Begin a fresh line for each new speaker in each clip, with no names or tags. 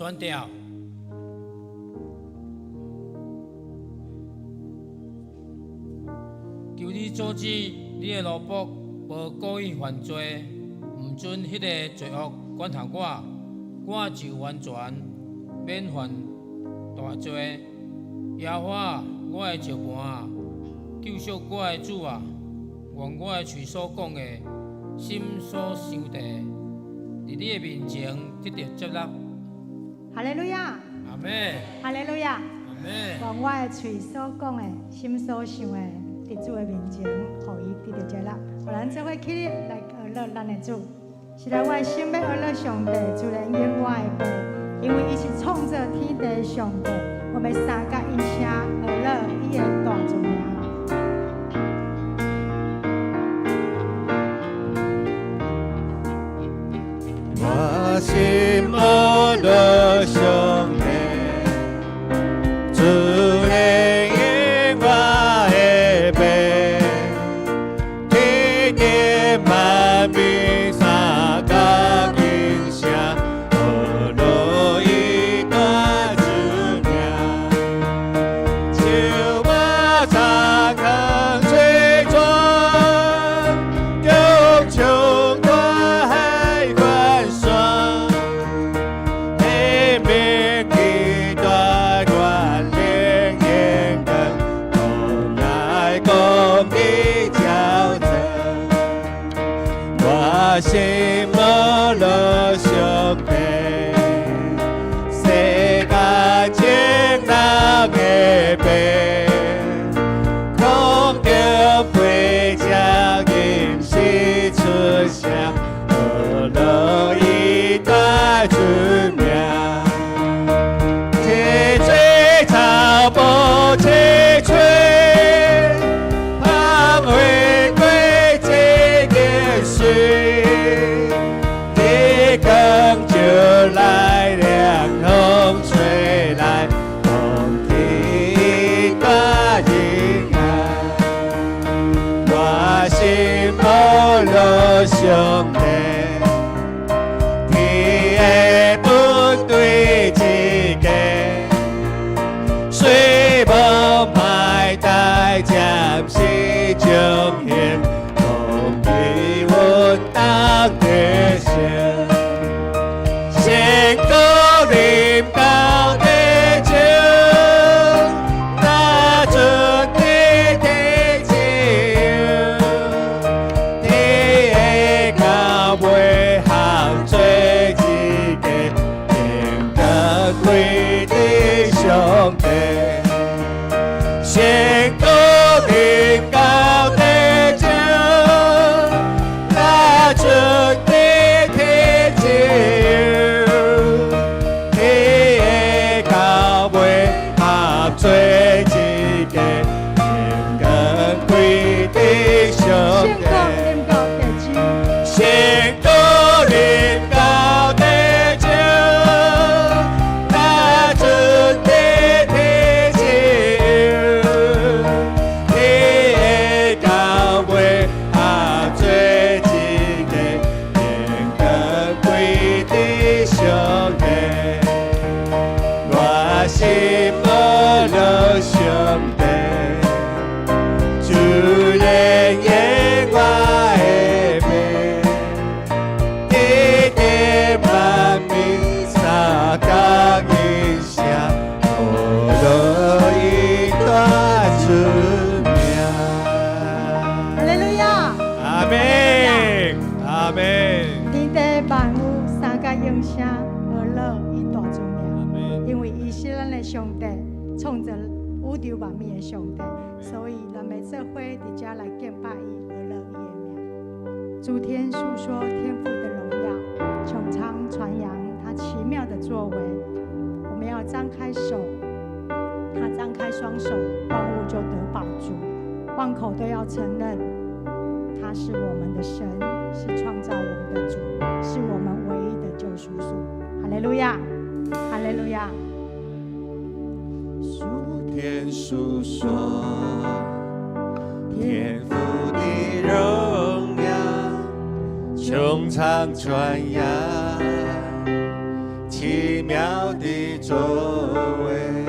选调。求你阻止你的奴僕無故意犯罪，毋准彼个罪惡管轄我，我就完全免犯大罪。耶和華，我的石磐，救贖我的主啊！願我的喙所講的，心所想的，佇你的面前得著接納。
哈利路亞，
阿門。
哈利路亞。
阿門。
願我的喙所講的，心所想的，佇主的面前，予伊得著接納。予咱做伙起立來呵咾咱的主。是來，我的心欲呵咾上帝，自然應我的話，因為伊是創造天地的上帝。我們三甲應聲呵咾伊的大尊名。
我心呵咾上帝，主的應我的話，天地萬民三甲應聲，呵咾伊大尊名。樹木青藤翠泉，強衝大海關山，黑面起大關連眼光，同來講的教真。我心呵咾上帝，世間眾人的父，空中飛鳥吟詩出聲，呵咾伊大尊名。青水草木青翠，芳花過這個水，日光照來，涼風吹來，空氣大平安。我心呵咾上帝，天的本對一個，雖無歹代，暫時將行，空氣穩當得勝。仙高臨到地上，那尊的天自由，天的到尾合做一個，天國歸的上帝。仙高臨到地上，那尊的天自由，天的到尾合做一個，天國歸的上帝。
宣告臨到地主，
仙高臨到地上，那尊的天自由，天的到尾合做一個，天國歸的上帝。我心呵咾上帝，主人應我的命，天地萬民三甲應聲，呵咾伊大尊名。
哈利路亞。
阿門，阿門。
天地萬有三甲應聲呵咾伊大尊名，因為伊是咱的上帝，創造宇宙萬物的上帝，所以咱欲做伙佇遮來敬拜伊，呵咾伊的名。諸天述說天父的榮耀，穹蒼傳揚他奇妙的作為。我們要張開手，他張開雙手，萬物就得飽足，萬口都要承認他是我們的神，是創造我們的主，是我們唯一的救贖主。哈利路亞，哈利路亞。
諸天述說天父的榮耀，穹蒼傳揚奇奇妙的作為，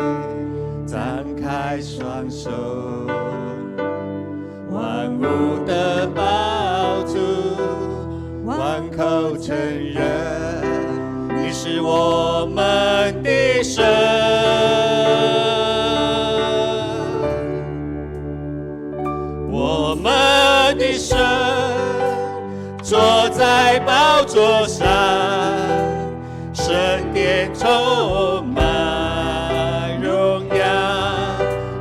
張開雙手，萬物的寶主，萬口承認，你是我們的神。我們的神坐在寶座上，聖殿充滿榮耀，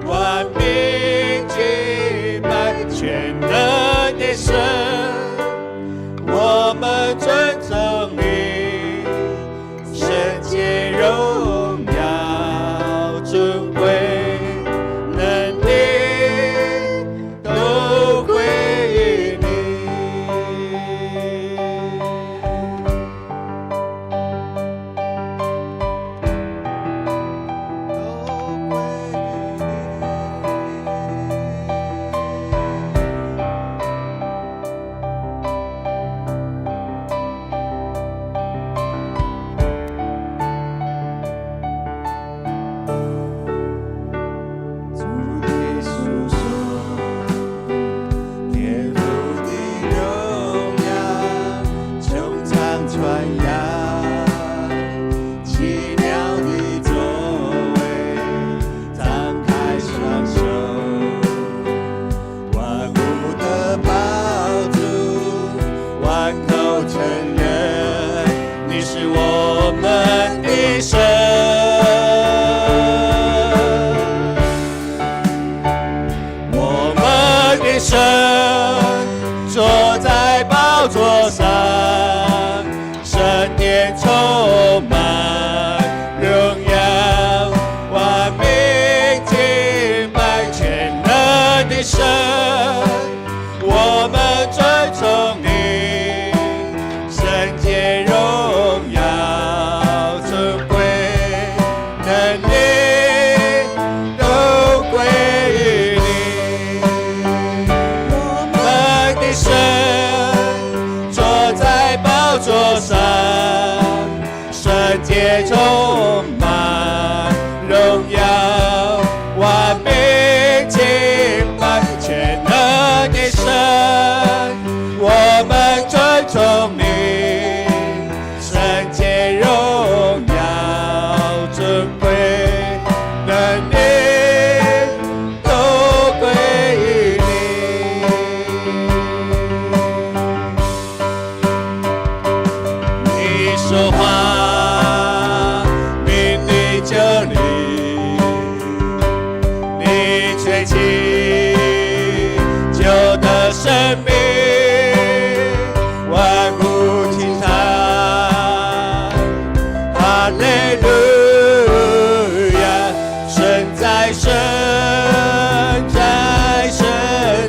萬民敬拜全能的神，我們尊崇你，聖潔榮耀尊貴能力都歸於你。都歸於你。主的訴說，天父的榮耀，穹蒼傳揚，奇妙的作為，張開雙手，萬物的寶主，萬口承認，你是我們的神。我們的神坐在寶座上，聖殿充滿榮耀，萬民敬拜全能的神，我們尊崇你，聖潔榮耀尊貴能力都歸於你。我們的神坐在寶座上，聖潔充滿榮耀，萬民敬拜全能的神，我們尊崇你，聖潔榮耀尊貴能力都歸於你。你說話，命定就立；你吹氣，就得生命。萬物齊唱，哈利路亞！神在，神在，神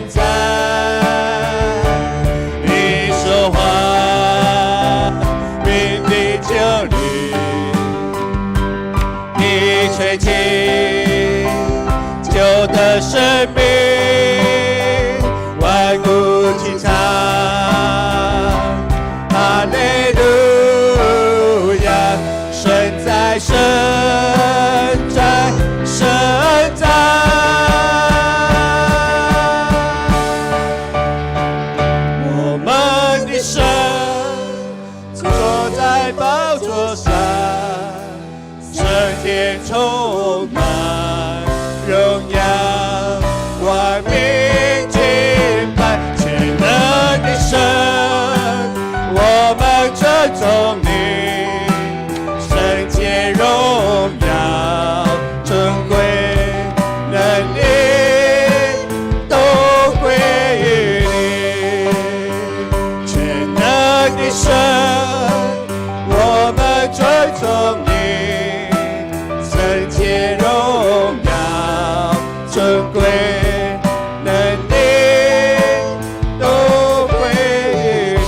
在。你說話，命定就立；你吹氣，就得生命。萬物齊唱，哈利路亞！神在，神在，神在。我們的神坐在寶座上，聖殿充滿榮耀，萬民敬拜全能的神，我們尊崇你，聖潔榮耀尊貴能力都歸於你，全能的神，我們尊崇你，聖潔榮耀尊貴能力都歸於你。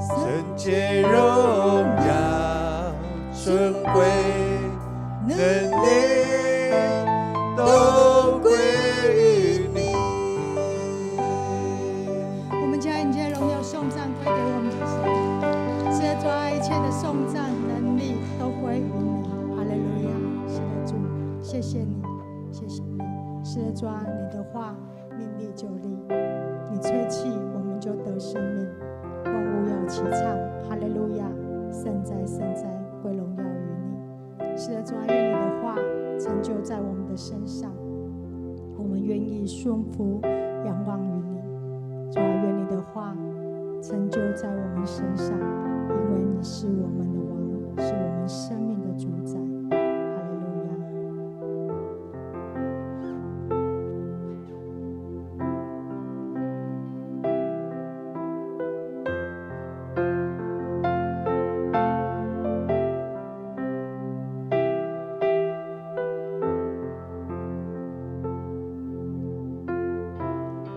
聖潔榮耀尊貴能力都歸於你。
我們將主啊，你的話命立就立，你吹氣，我們就得生命。萬物要齊唱哈利路亞，聖哉聖哉，歸榮耀於你。是的，主啊，願你的話成就在我們的身上，我們願意順服仰望於你。主啊，願你的話成就在我們身上，因為你是我們的王，是我們生命的主宰。哈利路亞。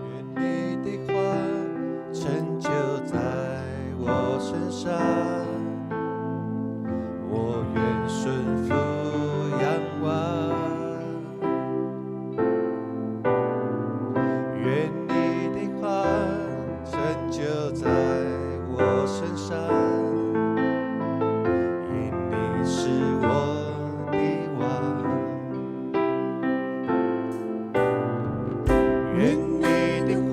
願你的話成就在我身上，我願順服仰望。願你的話成就在我身上，因你是我的王。願你的話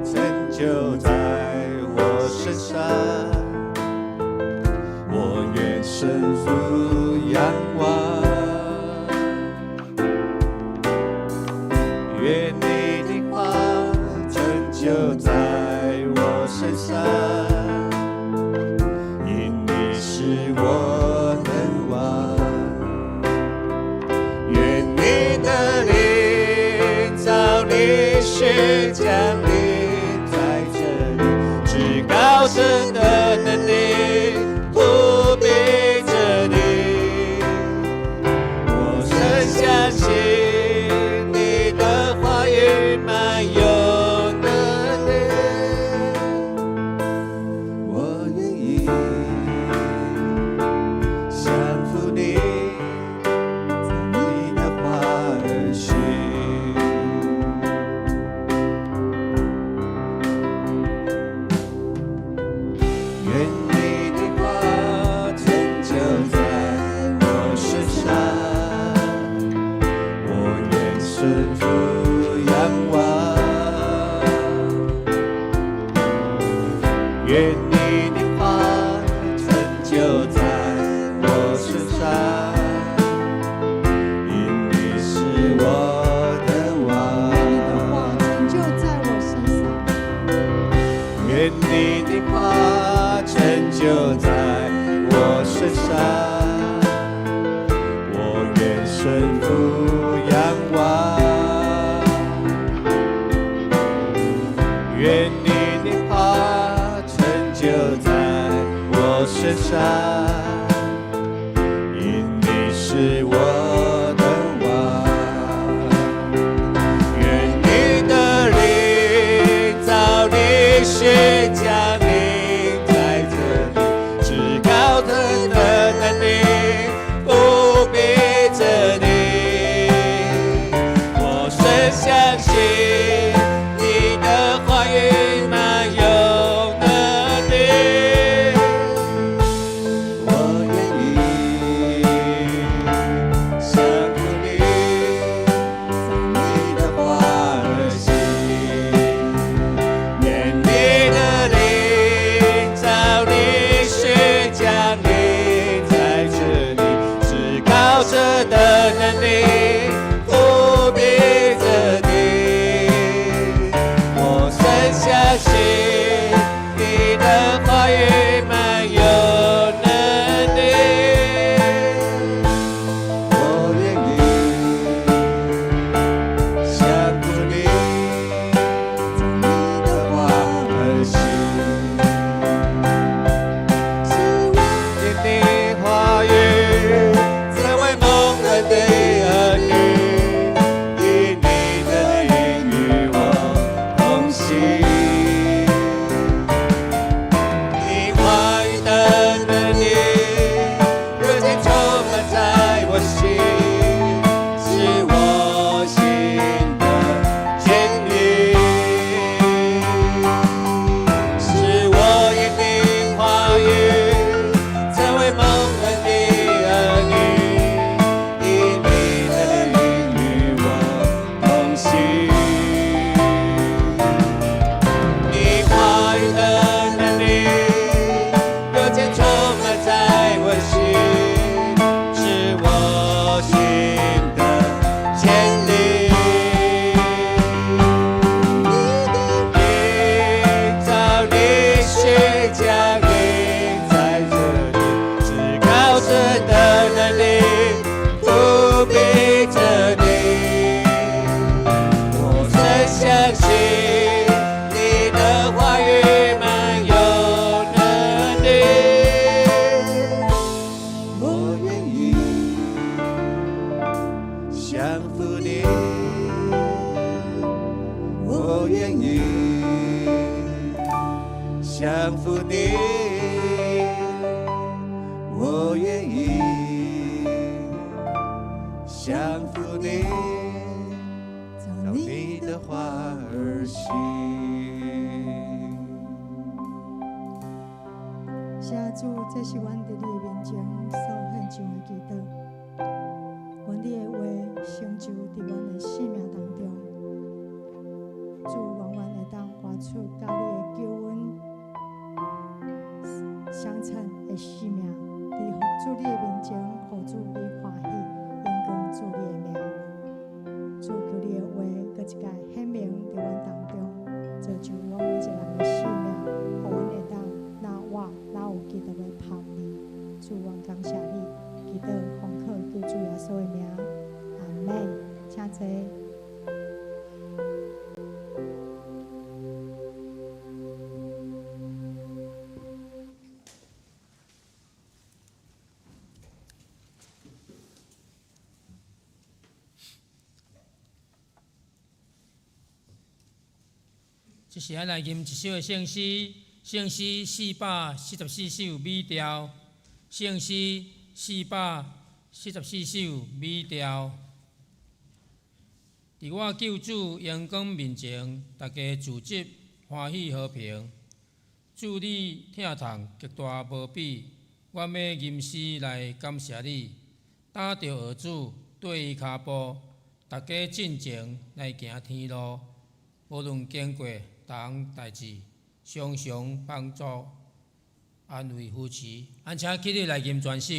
成就在我身上，我願順服仰望。願你的話成就在我身上，因你是我的王。願你的靈早日降臨在這裡，至高神的能力覆庇這裡。我深相信你的話語滿有能力，我願意降服你。你的話而行。願你的話成就在我身上，我願順服仰望。願你的話成就在我身上，因你是我的王。
願你的話成就在我身上，
願你的話成就在我身上，我願順服仰望。願你的話成就在我身上，因你是我的王。願你的靈早日降臨在這裡，至高神的能力覆庇這裡。我深相信你的話語滿有能力，我願意降服你。你的話而行，願你的靈你话语的能力，又将充满在我心，是我行的真理。你的照你心降临在这里，至高神的能力覆庇着你。我深相信你的话语满有能力。我愿意降服你，我愿意降服你，我愿意降服你，照你的话而行。
谢主，這是阮佇你的面前所獻上的祈禱。願你的話成就佇阮的生命當中。主，願阮會當活出佮你的救恩相稱的生命，佇主你的面前，予主你歡喜，榮光主你的名。主，求你的話閣一擺顯明佇阮當中，造就阮每一個人的生命，予阮會當若活若有基督的香味。主，阮感謝你，祈禱奉靠救主耶穌的名，阿門。請坐。
這時咱來吟一首的聖詩，聖詩444首美調，聖詩444首美調。佇我救主榮光面前，大家自執歡喜和平。主你疼痛極大無比，我欲吟詩來感謝你。擔著軛主綴伊跤步，大家進前來行天路。無論經過逐項代誌，常常幫助、安慰、扶持。咱請起立來吟全首。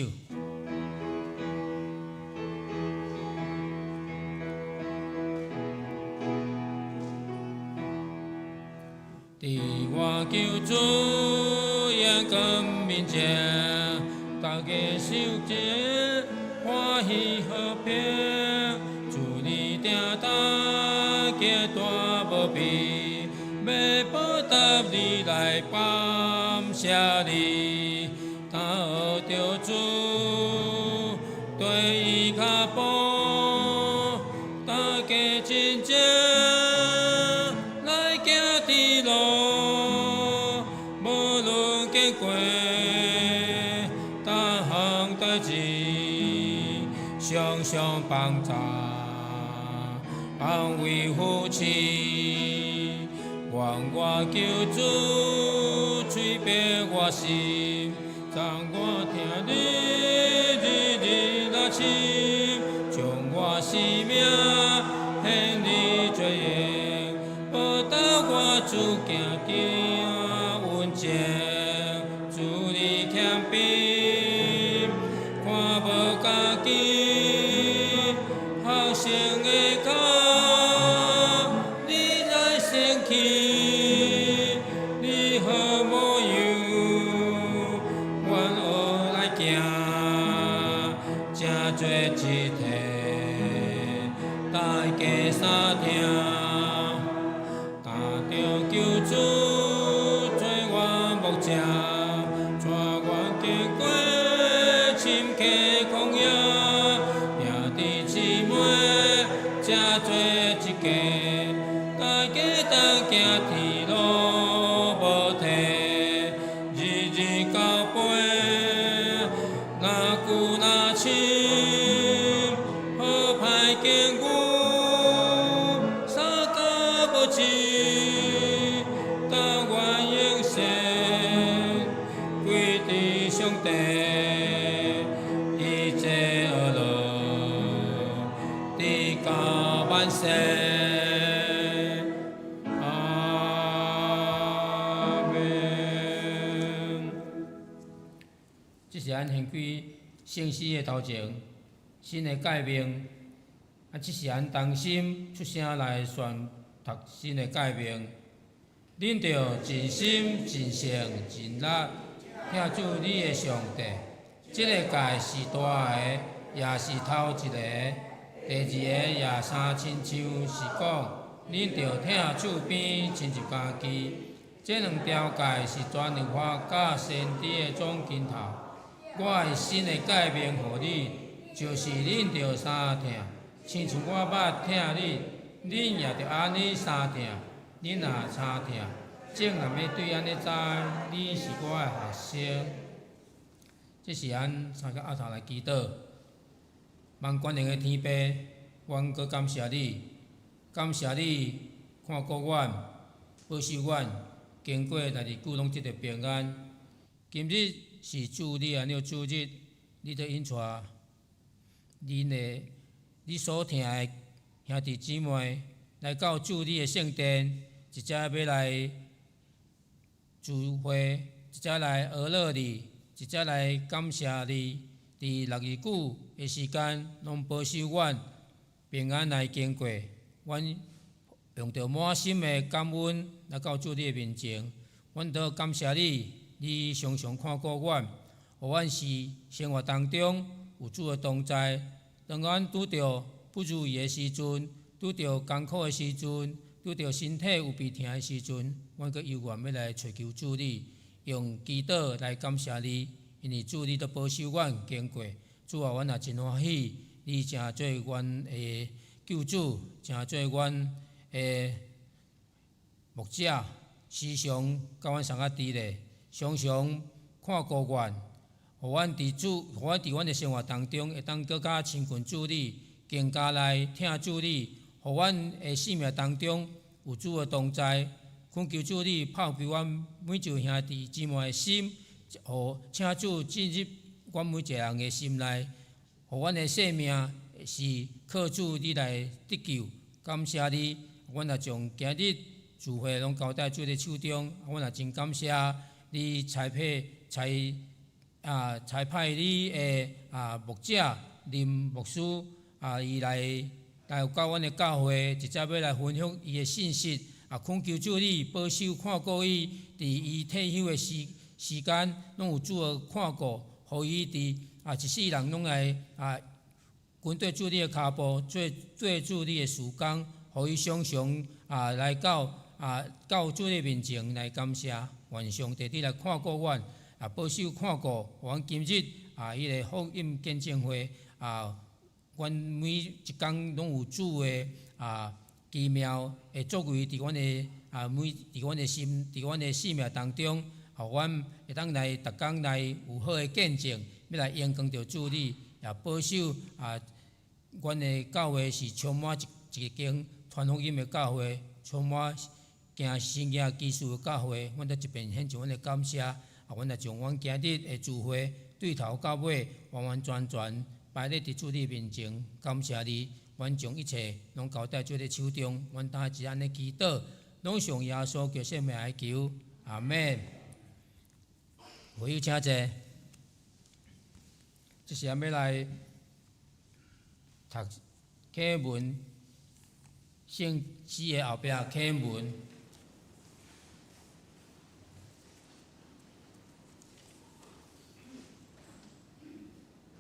佇我救主榮光面前，大家受這歡喜和平。主你疼痛極大無比，欲報答你來感謝你。擔著主綴伊跤步，大家真正來行天路，無論經過逐項代誌，常常幫助、安慰、扶持。願我救主催逼我心，贈我疼你日日若深，將我生命獻你做榮，報答我主行行穩情，主你謙卑，看無家己，學生的跤，你來先去，你好模樣，阮學來行，成做一體，大家相聽，擔著救主做阮牧者，帶阮經過深溪曠野，兄弟姊妹成做一家，大家同行天路無退，日日交陪，若久若深，好歹經久，相共無止，但願永世歸佇上帝，一切樂，直到萬世。咱掀開聖詩的頭前，新的誡命，啊，這是咱同心出聲來宣讀新的誡命。恁著盡心、盡性、盡力疼主你的上帝。這个誡是大的，也是頭一个。第二个也相親像是講，恁著疼厝邊親像家己。這兩條誡是全律法佮先知的總根頭。我的新的誡命予你，就是恁著相疼，親像我捌疼恁，恁也著按呢相疼。恁若相疼，眾人欲對按呢知，恁是我的學生。這是咱三个阿頭來祈禱。萬全能的天父，阮閣感謝你，感謝你看顧阮，保守阮，經過六日久攏得著平安。今日是主你按呢主日，你著引帶恁的你所疼的兄弟姊妹來到主你的聖殿，一齊欲來聚會，一齊來呵咾你，一齊來感謝你。佇六日久的時間，攏保守阮平安來經過。阮用著滿心的感恩來到主你的面前，阮都感謝你，你常常看顧阮，予阮是生活當中有主的同在。當阮拄著不如意的時陣，拄著艱苦的時陣，拄著身體有病疼的時陣，阮閣猶原欲來揣求主你，用祈禱來感謝你，因為主你都保守阮經過。主啊，阮也真歡喜，你成做阮的救主，成做阮的牧者，時常佮阮相佮佇咧，常常看顧阮，予阮佇主，予阮佇阮的生活當中會當閣較親近主你，更加來疼主你，予阮的生命當中有主的同在。懇求主你拋開阮每一位兄弟姊妹的心，予請主進入阮每一个人的心內，予阮的生命是靠主你來得救。感謝你，阮也將今日聚會攏交代主的手中，阮也真感謝你差派差啊差派你的牧者林牧師啊，伊來來到阮的教會，直接欲來分享伊的信息。啊，懇求主你保守看顧伊，佇伊退休的時時間，攏有主的看顧，予伊佇一世人攏來跟綴主你的跤步，做做主你的事工，予伊常常來到到主你面前來感謝，願上帝你來看顧阮，保守看顧，予阮今日彼个福音見證會啊，阮每一工攏有主的奇妙的作為佇阮的每佇阮的心，佇阮的生命當中，予阮會當來逐工來有好的見證，欲來榮光著主你，也保守阮的教會是充滿一一間傳福音的教會，充滿行神蹟奇事的教會。阮佇這邊獻上阮的感謝，阮也將阮今日的聚會對頭到尾完完全全擺咧佇主你面前，感謝你。阮將一切攏交代主的手中，阮今日按呢祈禱，攏奉耶穌基督聖名來求，阿們。會友請坐，這時欲來讀啟文，聖詩的後壁啟文。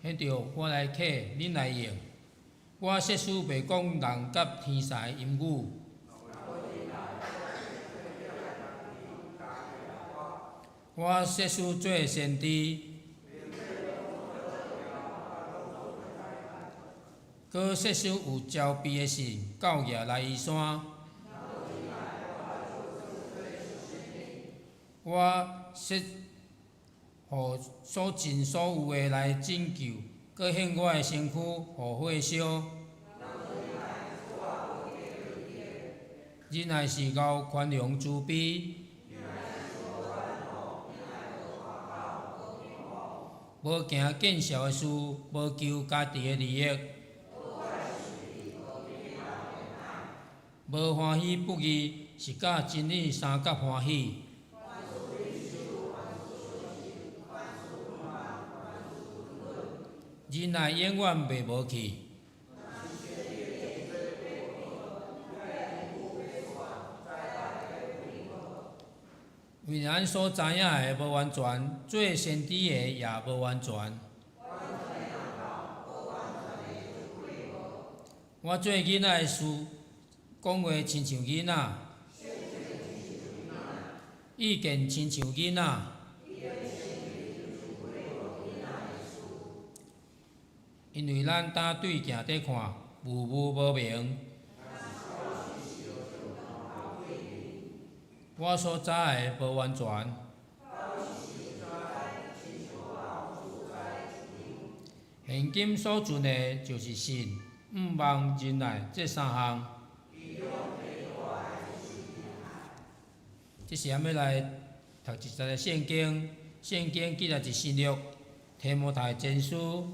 現著我來啟，恁來應。我設使袂講人佮天使的音語，我設使做先知，閣設使有慈悲的神到耶來伊山，我設予所盡所有的來拯救，閣獻我的身軀予火燒。忍耐是𠢕寬容慈悲，無行見笑的事，無求家己的利益，無歡喜不義，是佮真理相佮歡喜。忍耐永遠袂無去。為咱所知影的無完全，做先知的也無完全。我做囡仔的時，講話親像囡仔，意見親像囡仔。因為咱當對鏡底看，霧霧無明。我所知的無完全。現今所存的，就是信、向望、忍耐這三項。這時咱欲來讀一節聖經，聖經記載佇新約提摩太前書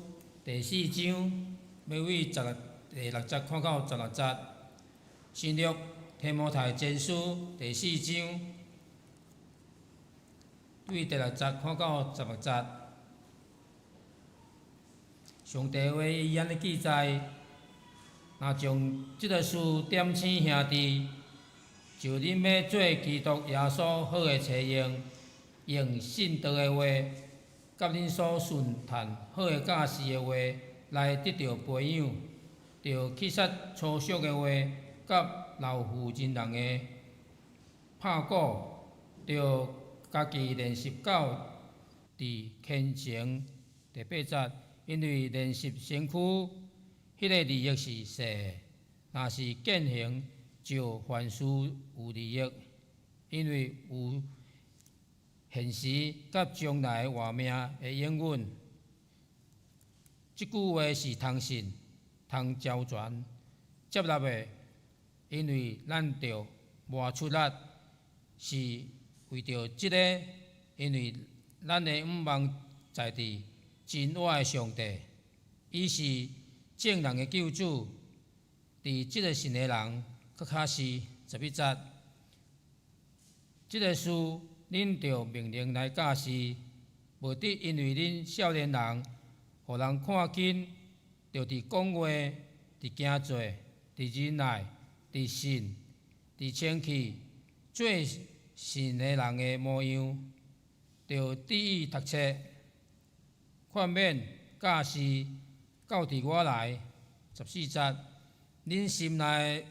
第四章，欲對第六節看到十六節。新約提摩太前書第四章，對第六節看到十六節。上帝話伊按呢記載，若將這个事點醒兄弟，就恁欲做基督耶穌好的冊用，用信道的話，佮恁所順傳好的教示的話來得著培養，著去殺粗俗的話，佮老婦人人的拍鼓，著家己練習到佇虔誠。第八節，因為練習身軀，彼个利益是細的；若是健行，就凡事有利益，因為有現時佮將來活命的應允。這句話是通信、通成全、接納的，因為咱著偌出力，是為著這个，因為咱的向望在佇真活的上帝，伊是眾人的救主。佇這个信的人，閣較是。11節，這个事恁著命令來教示，無得因為恁少年人，予人看輕，著佇講話、佇行做、佇忍耐、佇信、佇清氣，做信的人的模樣，著注意讀冊、勸勉、教示，到佇我來。14節，恁心內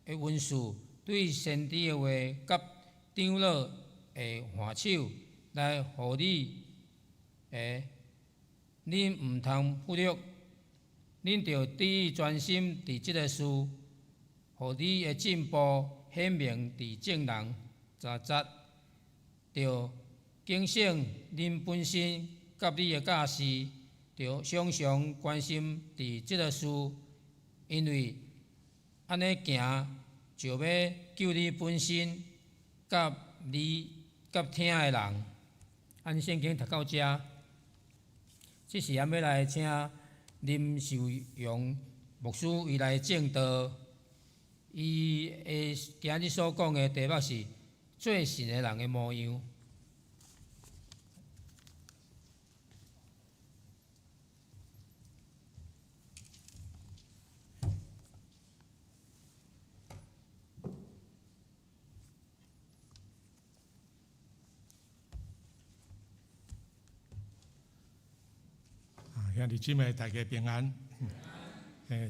的恩賜，對先知的話，佮長老的按手來予你的，恁毋通忽略。恁著注意專心佇這个事，予你的進步顯明佇眾人。16節，著警醒恁本身佮你的教示，著常常關心佇這个事，因為按呢行，就欲救你本身佮你佮聽的人。按聖經讀到遮，這時咱欲來請林秀榮牧師伊來證道。伊的今日所講的題目是做神的人的模樣。
兄弟姊妹，大家平安。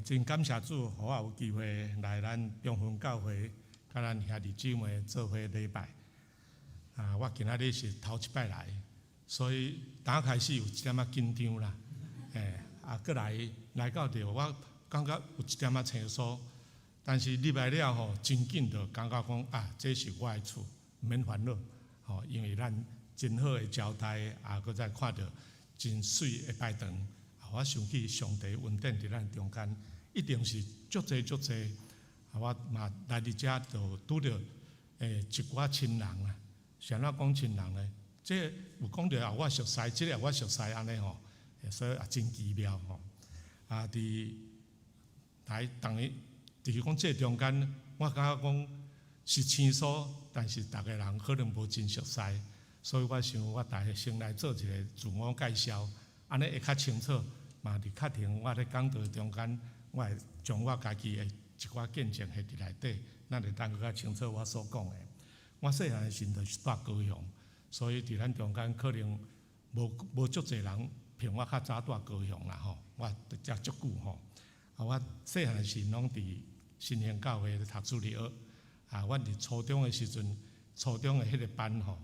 真感謝主，予我有機會來咱中分教會，佮咱兄弟姊妹做伙禮拜。啊，我今仔日是頭一擺來，所以剛開始有一點仔緊張啦。啊，閣來來到這，我感覺有一點仔生疏，但是入來了後，真緊就感覺講啊，這是我的厝，毋免煩惱。吼，因為咱真好的招待，啊，閣再看著真媠的拜堂。我想起上帝恩典佇咱中間，一定是足濟足濟。啊，我嘛來佇遮就拄著一寡親人啊。是按怎講親人呢？這有講著啊，我熟似，這个我熟似按呢吼，所以也真奇妙吼。啊，佇來逐个，就是講這中間，我感覺講是生疏，但是逐个人可能無真熟似，所以我想我逐个先來做一个自我介紹。按呢會較清楚，嘛佇較停我咧講道中間，我會將我家己的一寡見證寫佇內底，咱會當閣較清楚我所講的。我細漢時陣就是蹛高雄，所以佇咱中間可能無足濟人比我較早蹛高雄啦吼，我佇遮足久吼。啊，我細漢時攏佇新興教會咧讀主日學。啊，阮佇初中的時陣，初中的彼個班吼，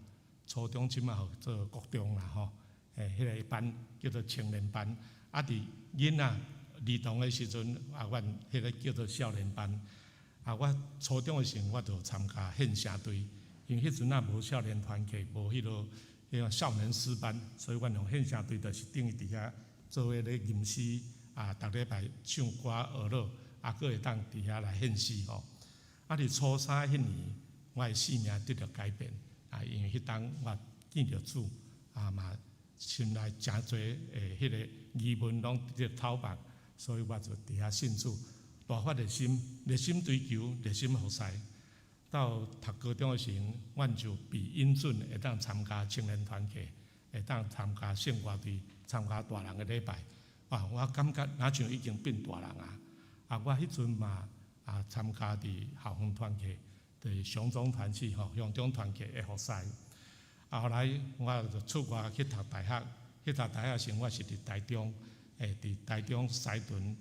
初中這馬號做國中啦吼，彼個班叫做青年班。啊，佇囡仔兒童的時陣，啊，阮彼個叫做少年班。啊，我初中的時陣，我就參加獻聲隊，因為彼陣啊無少年團契，無彼個少年詩班，所以阮用獻聲隊就是等於佇遐做伙咧吟詩，啊，逐禮拜唱歌學樂，啊，閣會當佇遐來獻詩吼。啊，佇初三彼年，我的生命得著改變，啊，因為彼當我見著主，啊嘛心內誠濟的彼個疑問攏得著透白，所以我就佇遐信主，大發熱心，熱心追求，熱心服侍。到讀高中的時陣，阮就被允准會當參加青年團契，會當參加聖歌隊，參加大人的禮拜。哇，我感覺若像已經變大人啊！啊，我彼陣嘛啊參加佇校園團契，佇雄中團契吼，雄中團契的服侍。啊，後來我就出外去讀大學，去讀大學時，我是佇台中，佇台中西屯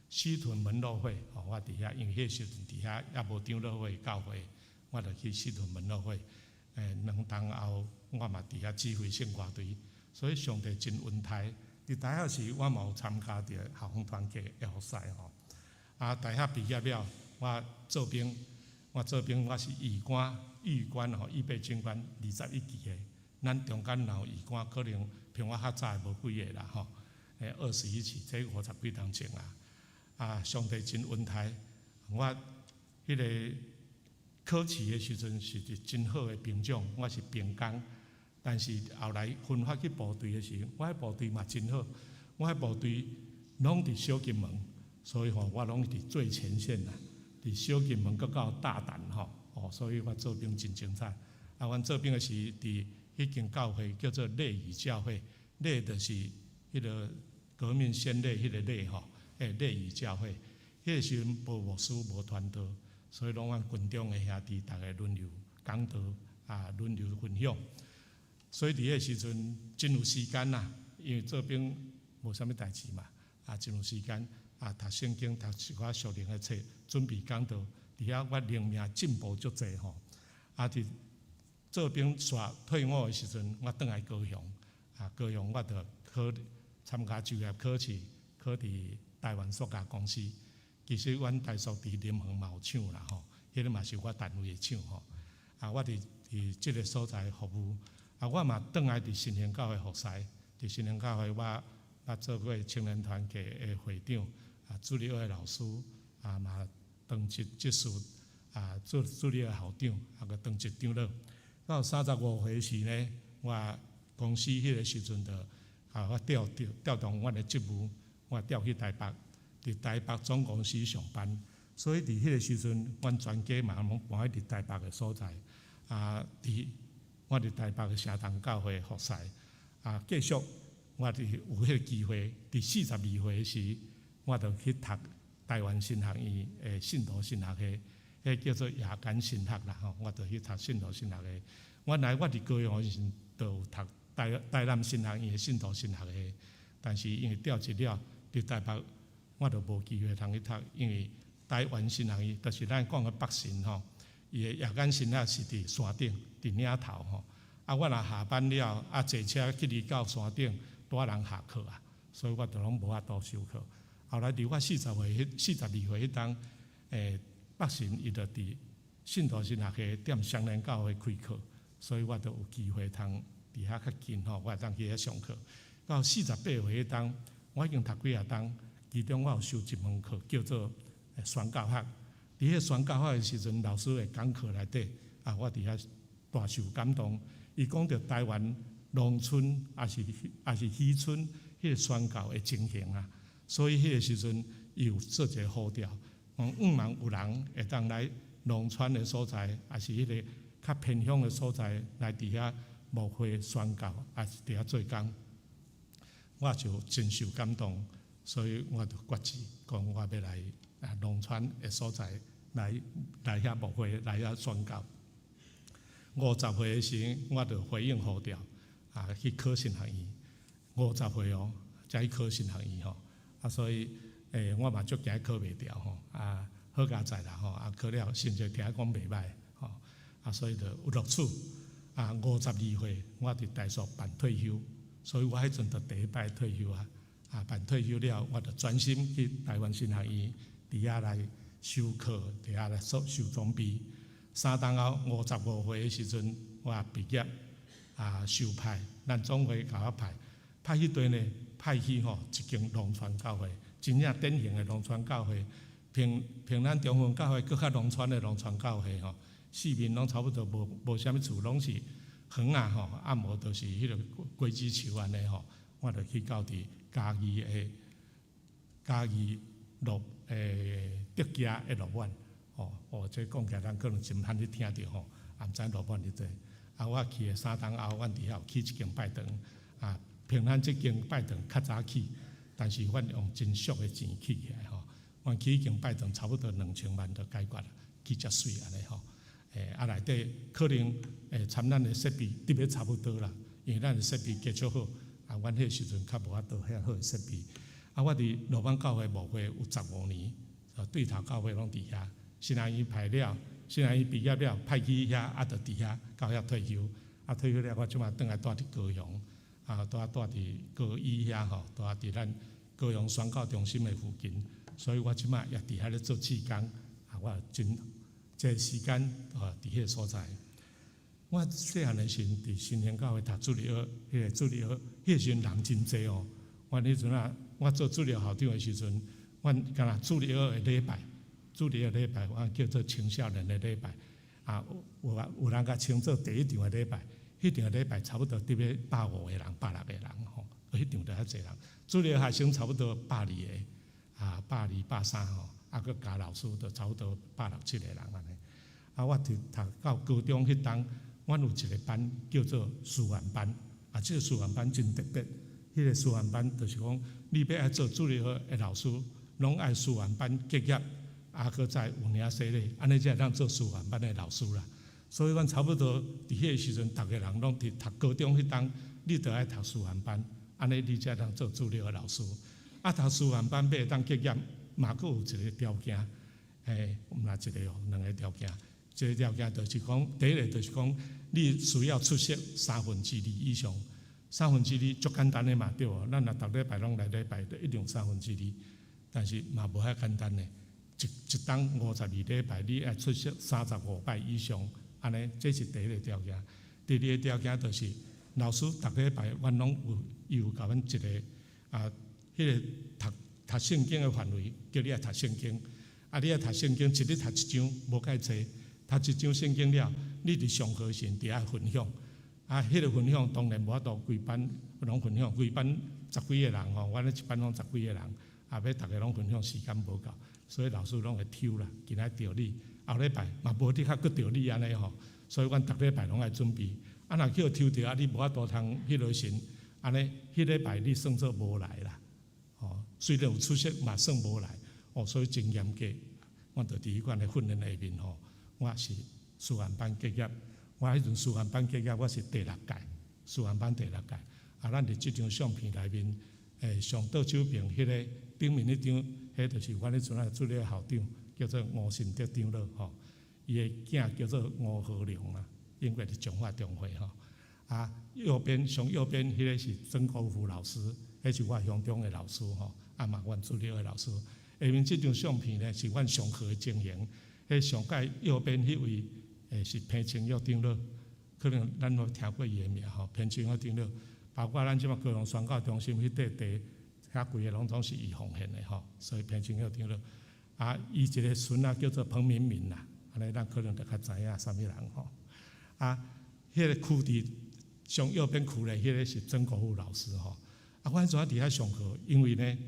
西屯門諾會，吼，我佇遐，因為彼個時陣佇遐猶無長老會教會，我就去西屯門諾會。2冬後，我嘛佇遐指揮聖歌隊，所以上帝真恩待。佇大學時，我嘛有參加著校園團契的服侍吼。啊，大學畢業了，我做兵，我做兵我是預官，預官吼，預備軍官21期的。咱中間若有預官，可能比我較早的無幾個啦吼。21期，這50幾冬前啊。啊，上帝真恩待，我彼個考試的時陣是一真好的兵長，我是兵工。但是後來分發去部隊的時，我彼部隊嘛真好，我彼部隊攏佇小金門，所以吼我攏佇最前線啦，佇小金門閣到大潭吼，哦，所以我做兵真精彩。啊，阮做兵的時佇彼間教會叫做烈嶼教會，烈就是彼個革命先烈彼個烈吼，烈嶼教會。彼個時陣無牧師無傳道，所以攏阮群中的兄弟逐个輪流講道，啊，輪流分享。所以佇彼個時陣真有時間啦，因為做兵無啥物代誌嘛，啊，真有時間啊，讀聖經、讀一寡屬靈的冊，準備講道。佇遐我靈命進步足濟吼。啊，佇做兵煞退伍的時陣，我轉來高雄，啊，高雄我就考參加就業考試，考佇台灣塑膠公司。其實阮台塑佇林園嘛有廠啦吼，彼個嘛是我單位的廠吼。啊，我佇這個所在服務。啊，我嘛轉來佇新興教會服侍，佇新興教會我做過青年團契的會長，啊，主日學的老師，啊嘛當職執事，啊做主日學校長，啊閣當職長老。到35歲時呢，我公司彼個時陣就啊，我調動阮的職務，我調去台北，佇台北總公司上班。所以佇彼個時陣，阮全家嘛攏搬去佇台北的所在，啊，佇我佇台北的城東教會服侍，啊，繼續我佇有彼個機會，佇42歲時，我就去讀台灣神學院的信徒神學系，彼叫做夜間神學啦吼，我就去讀信徒神學系。原來我佇高雄時陣就有讀台南神學院的信徒神學系，但是因為調職了，佇台北我就無機會通去讀，因為台灣神學院就是咱講的北神吼，伊的夜間神學是佇山頂，佇嶺頭吼。啊，我若下班了，啊坐車去離到山頂，帶人下課啊，所以我就攏無法度修課。後來佇我40歲、42歲彼冬，北神伊就佇信徒神學系踮雙連教會開課，所以我就有機會通佇遐較近吼，我會當去遐上課。到48歲彼冬，我已經讀幾若冬，其中我有修一門課叫做宣教學。佇彼宣教學的時陣，老師的講課內底，啊，我佇遐大受感動。伊講著台灣農村抑是漁村彼個宣教的情形啊，所以彼個時陣伊有做一個呼召，講向望有人會當來農村的所在，抑是彼個較偏鄉的所在來佇遐牧會宣教，抑是佇遐做工。我就真受感動，所以我就決志講我欲來啊農村的所在來來遐牧會來遐宣教。50歲的時，我就回應呼召啊去考神學院。五十歲哦，才去考神學院吼。啊，所以我嘛足驚考袂著吼。啊，好佳哉啦吼！啊，考了成績聽講袂䆀吼。啊，所以就有錄取。啊，52歲，我佇台塑辦退休，所以我彼陣就第一擺退休啊。啊，辦退休了，我就專心去台灣神學院，佇遐來修課，佇遐來受受裝備。3冬後，55歲的時陣，我畢業啊，受派，咱總會共我派，派去佗呢？派去吼一間農村教會，真正典型的農村教會，比比咱中分教會閣較農村的農村教會吼，四面攏差不多無無啥物厝，攏是園仔吼，啊無就是彼个果子樹按呢吼，我就去到佇嘉義的嘉義樂德家的樂滿，吼，哦，這講起來咱可能真罕去聽著吼，也毋知樂滿佇佗。啊，我去的3冬後，阮佇遐有起一間拜堂，啊，比咱這間拜堂較早起，但是阮用真俗的錢起起來吼。阮起彼間拜堂差不多2000萬就解決啦，起遮媠按呢吼。啊內底可能參咱的設備得欲差不多啦，因為咱的設備加足好，啊，阮彼時陣較無法度遐好的設備。啊，我佇樂滿教會牧會有15年，對頭教會攏佇遐。神學院派了，神學院畢業了，派去遐，啊，就佇遐到遐退休。啊，退休了，我這馬轉來蹛佇高雄，啊，蹛蹛佇高醫遐吼，蹛佇咱高雄宣教中心的附近。所以我這馬也佇遐咧做志工，啊，我真這時間啊，佇彼个所在。我細漢的時陣，佇新興教會讀主日學，彼个主日學，彼个時陣人真濟哦。阮彼陣啊，我做主日學校長的時陣，阮敢若主日學的禮拜，主日學禮拜，阮叫做青少年的禮拜。啊，有啊，有人共稱做第一場的禮拜，彼場的禮拜差不多得欲150個人、160個人吼，彼場就遐濟人。主日學學生差不多120個，啊，120、130吼，啊，閣加老師，就差不多167個人按呢。啊，我佇讀到高中彼冬，阮有一個班叫做師範班，啊，這個師範班真特別。彼個師範班就是講，你欲愛做主日學的老師，攏愛師範班結業，啊，閣再有領洗禮，按呢才會當做師範班的老師啦。所以阮差不多佇彼個時陣，逐个人攏佇讀高中彼冬，你著愛讀師範班，按呢你才會當做主日學老師。啊，讀師範班欲會當結業，嘛閣有一個條件，毋若一個哦，兩個條件。一個條件就是講，第一個就是講，你需要出席三分之二以上。三分之二足簡單的嘛，對無？咱若逐禮拜攏來禮拜，就一定三分之二。但是嘛無遐簡單的，一一冬52禮拜，你愛出席35擺以上，按呢，這是第一個條件。第二個條件就是，老師逐禮拜阮攏有伊有共阮一個啊，彼個讀讀聖經的範圍，叫你愛讀聖經。啊，你愛讀聖經，一日讀一章，無蓋濟。讀一章聖經了，你佇上課時佇遐分享。啊，彼個分享當然無法度規班攏分享，規班十幾個人吼，阮咧一班攏十幾個人，啊，欲逐个攏分享時間無夠，所以老師攏會抽啦，今仔著你，後禮拜嘛無得較閣著你按呢吼，所以阮逐禮拜攏愛準備。啊，若去予抽著啊，你無法度通彼落時，按呢，彼禮拜你算做無來啦，吼，雖然有出席嘛算無來，哦，所以真嚴格。我就佇彼款的訓練內面吼，我是師範班結業。我彼陣師範班結業，我是第六屆師範班第六屆。啊，咱佇這張相片內面，上倒手邊彼个頂面彼張，彼就是阮彼陣仔主日學校長，叫做吳信德長老吼。伊的囝叫做吳和良啦，英國佇彰化中會吼。啊，右邊上右邊彼个是曾國福老師，彼是我鄉中的老師吼，啊嘛阮主日學的老師。下面這張相片呢，是阮上課的情形。彼上蓋右邊彼位。是彭清玉長老，可能咱攏聽過伊的名吼。彭清玉長老，包括咱這馬高雄宣教中心彼塊地，遐規个攏總是伊奉獻的吼。所以彭清玉長老，啊，伊一個孫仔叫做彭明敏啦，按呢咱可能就較知影啥物人吼。啊，彼个區佇上右邊區咧，彼个是曾國富老師吼。啊，阮彼陣佇遐上課，因為呢，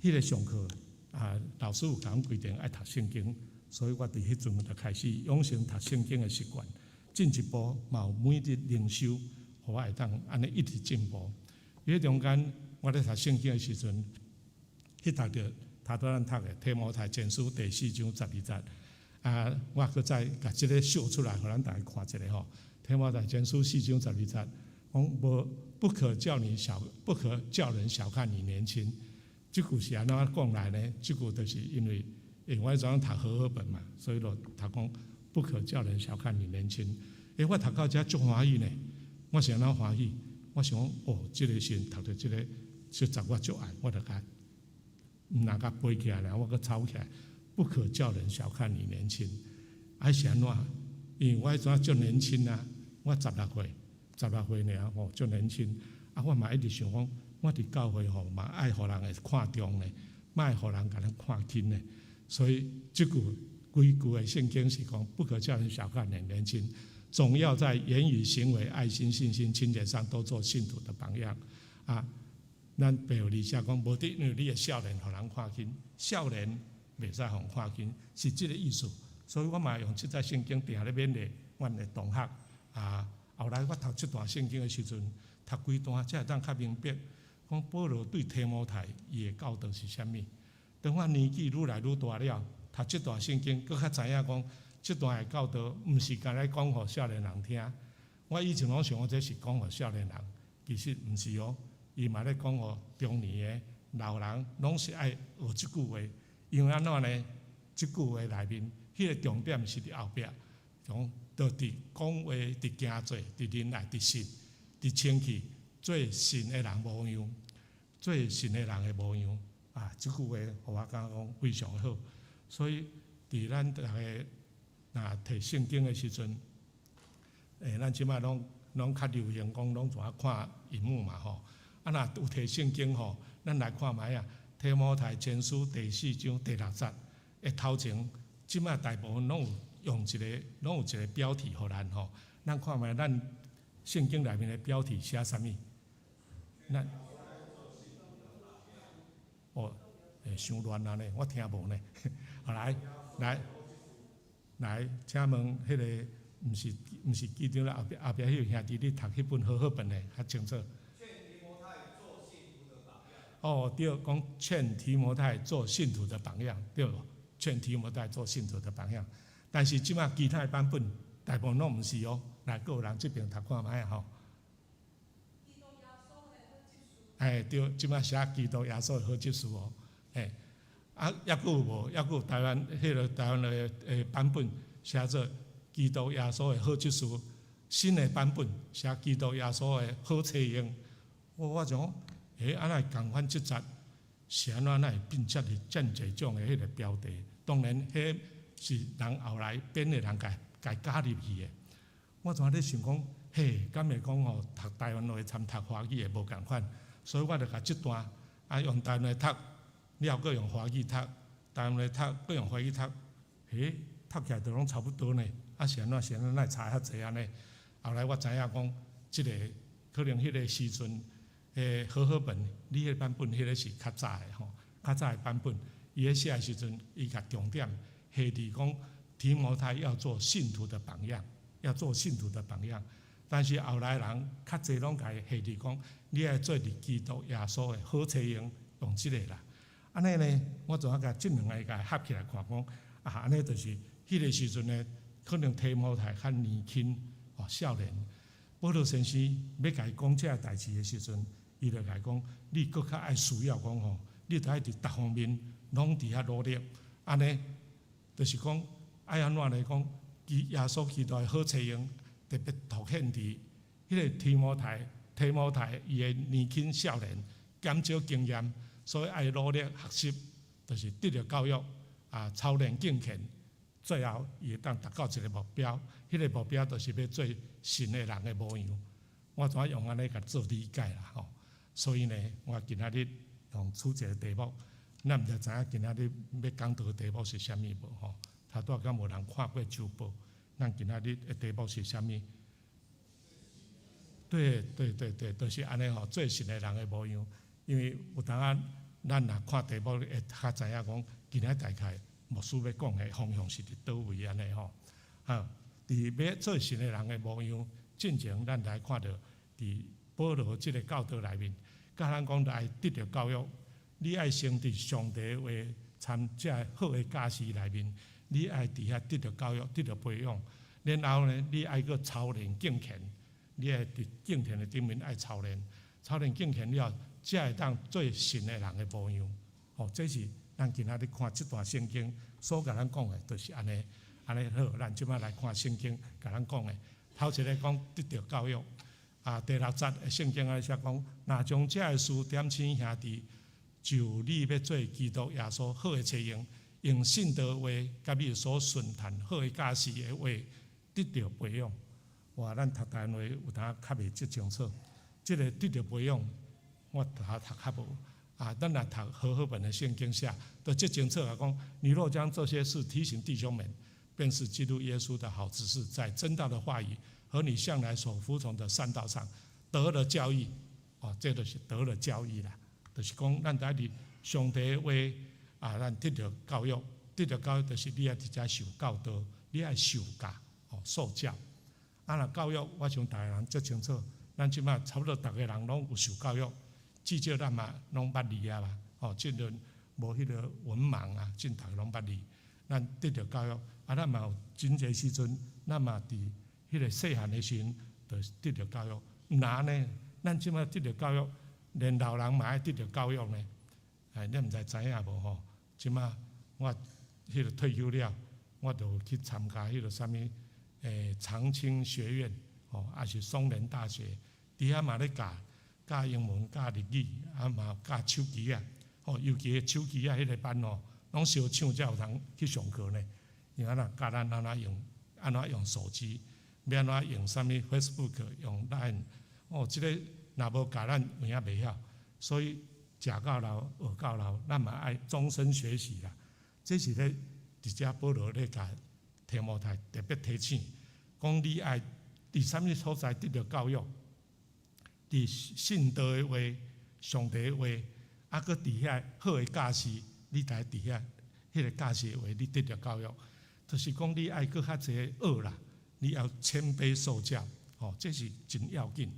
彼个上課啊，老師有共阮規定愛讀聖經。所以我佇彼陣就開始養成讀聖經的習慣，進一步嘛有每日靈修，予我會當按呢一直進步。彼中間我咧讀聖經的時陣，去讀著頭拄咱讀的提摩太前書第四章十二節。啊，我閣再共這个秀出來，予咱逐家看一下吼。提摩太前書四章十二節，講無不可叫你小，不可叫人小看你年輕。這句是按怎講來呢？這句就是因為，因為我怎讀和合本嘛，所以就讀講不可叫人小看你年輕。欸，我讀到遮足歡喜呢，我是按怎歡喜？我想講，哦，這个時陣讀著這个實在我足愛，我就共毋但共背起來，我閣抄起來。不可叫人小看你年輕，啊是按怎？因為我彼陣足年輕啊，我十六歲，十六歲爾吼，足年輕。啊，我嘛一直想講，我佇教會吼嘛愛予人會看重呢，莫予人共咱看輕呢。所以這句規句的聖經是講，不可叫人小看你年輕，總要在言語、行為、愛心、信心、清潔上都做信徒的榜樣。啊，咱白話字寫講，無得因為你的少年予人看輕，少年袂使予人看輕，是這个意思。所以我嘛用這節聖經定咧勉勵阮的同學。啊，後來我讀這段聖經的時陣，讀幾段才會當較明白，講保羅對提摩太伊的教導是啥物。當我年紀愈來愈大了，讀這段聖經，閣較知影講，這段的教導毋是干焦講予少年人聽。我以前攏想講這是講予少年人，其實毋是哦，伊嘛咧講予中年的老人，攏是愛學這句話。因為按怎呢？這句話內面，彼个重點是佇後壁，講就佇講話、佇行做、佇忍耐、佇信、佇清氣，做神的人模樣，做神的人的模樣。啊，這句話予我感覺講非常好。所以佇咱逐个若提聖經的時陣，咱這擺攏攏較流行講攏怎啊看螢幕嘛吼。啊，若有提聖經吼，咱來看覓啊？提摩太前書第四章第六節的頭前，這擺大部分攏有用一個，攏有一個標題予咱吼。咱看覓咱聖經內面的標題寫啥物？咱哦，欸，傷亂啊呢，我聽無呢。好來來來，請問彼个毋是毋是記著啦？後壁後壁彼个兄弟咧讀彼本和合本的較清楚。哦，對，講勸提摩太做信徒的榜樣，對無？勸提摩太做信徒的榜樣。但是這擺其他的版本大部分攏毋是哦。來，閣有人這邊讀看覓吼？哎，對，這擺寫基督耶穌的好執事哦。哎，啊，抑閣有無？抑閣有台灣彼个台灣的版本寫做基督耶穌的好執事，新的版本寫基督耶穌的好冊用。我我就講，欸，啊哪會仝款這節是按怎？哪會變遮爾遮爾濟種的彼个標題？當然，彼是人後來編的人共共加入去的。我怎咧想講，嘿，敢會講吼，讀台灣話參讀華語的無仝款，所以我就共這段啊用台灣話讀，了閣用華語讀，台灣話讀，閣用華語讀，欸，讀起來都攏差不多呢。啊是按怎？是按怎？哪會差遐濟按呢？後來我知影講，這个可能彼个時陣，和合本，你彼个版本彼个是較早的吼，較早的版本，伊咧寫的時陣，伊共重點下佇講提摩太要做信徒的榜樣，要做信徒的榜樣。但是後來人較濟攏共下佇講，你愛做佇基督耶穌的好冊用，用這个啦。按呢呢，我就啊共這兩个共合起來看，講啊，按呢就是彼个時陣呢，可能提摩太較年輕哦，少年。保羅先生欲共伊講這个代誌的時陣，伊就共伊講，你閣較愛需要講吼，你著愛佇逐方面攏佇遐努力。按呢，就是講愛按怎來講，基耶穌基督的好冊用，特別凸顯佇彼个提摩太，提摩太伊的年輕少年，減少經驗，所以愛努力學習，就是得著教育啊，操練敬虔，最後伊會當達到一个目標，彼个目標就是欲做神的人的模樣。我怎用按呢共做理解啦吼？所以呢，我今仔日用出一个題目，咱毋知知影今仔日欲講道的題目是啥物無吼？頭拄仔敢無人看過周報？咱今仔日的題目是啥物？對對對對，就是按呢吼，做神的人的模樣。因為有當仔咱若看題目會較知影講，今仔大概牧師欲講的方向是佇佗位按呢吼。啊，佇欲做神的人的模樣，進前咱來看著佇保羅這个教導內面，教咱講愛得著教育，你愛先佇上帝話參這好的教示內面，你愛佇遐得著教育，得著培養。然後呢，你愛閣操練敬虔，你愛佇敬虔的頂面愛操練，操練敬虔了後，才會當做神的人的模樣。吼，這是咱今仔日看這段聖經所共咱講的，就是按呢。按呢好，咱這擺來看聖經共咱講的。頭一个講得著教育，啊，第六節的聖經按呢寫講，若將這个事點醒兄弟，就你欲做基督耶穌好的冊用，用信道話佮你所順談好的教示的話得著培養。哇，咱讀台灣話有當較袂遮清楚，這个得著培養，我讀讀較無。啊，咱若讀和合本的聖經寫，就遮清楚啊講，你若將這些事提醒弟兄們，便是基督耶穌的好執事，在真道的話語和你向來所服從的善道上得了教義。哦，這就是得了教義啦，就是講咱佇上帝的話啊，咱得著教育，得著教育就是你愛佇遮受教導，你愛受教，哦，受教。啊，若教育，我想逐个人足清楚，咱這擺差不多逐个人攏有受教育，至少咱嘛攏捌字啊嘛，哦，這陣無彼个文盲啊，這逐个攏捌字，咱得著教育，啊，咱嘛有真濟時陣，咱嘛佇彼个細漢的時陣，就得著教育。毋若呢，咱這擺得著教育，連老人嘛愛得著教育呢。哎，你毋知知影無吼？這擺我彼个退休了，我就去參加彼个啥物長青學院，吼，抑是松仁大學，佇遐嘛咧教教英文、教日語，啊嘛教手機仔，吼，尤其手機仔彼个班吼，攏相搶才有通去上課呢。因為若教咱按怎用，按怎用手機，欲按怎用啥物 Facebook、用 Line，哦，這个若無教咱有影袂曉，所以食到老，學到老，咱嘛愛終身學習啦。這是咧佇遮保羅咧共提摩太特別提醒，講你愛佇啥物所在得著教育，佇信道的話、上帝的話，啊，閣佇遐好的教示，你來佇遐彼个教示的話，你得著教育，就是講你愛閣較濟學啦，你要謙卑受教，吼，這是真要緊。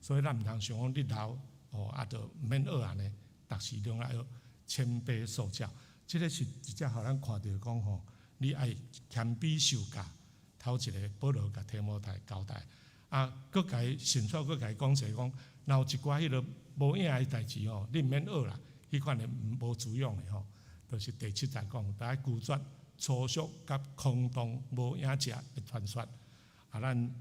所以咱毋通想講你老，吼，啊，就毋免學按呢，逐時攏愛學謙卑受教。這个是直接予咱看著講吼，你愛謙卑受教。頭一个保羅共提摩太交代，啊，閣共伊順續閣共伊講者講，若有一寡彼个無影的代誌吼，你毋免學啦，彼款的無滋養的吼，就是第七節講，著愛拒絕粗俗佮空洞無影食的傳說。啊，咱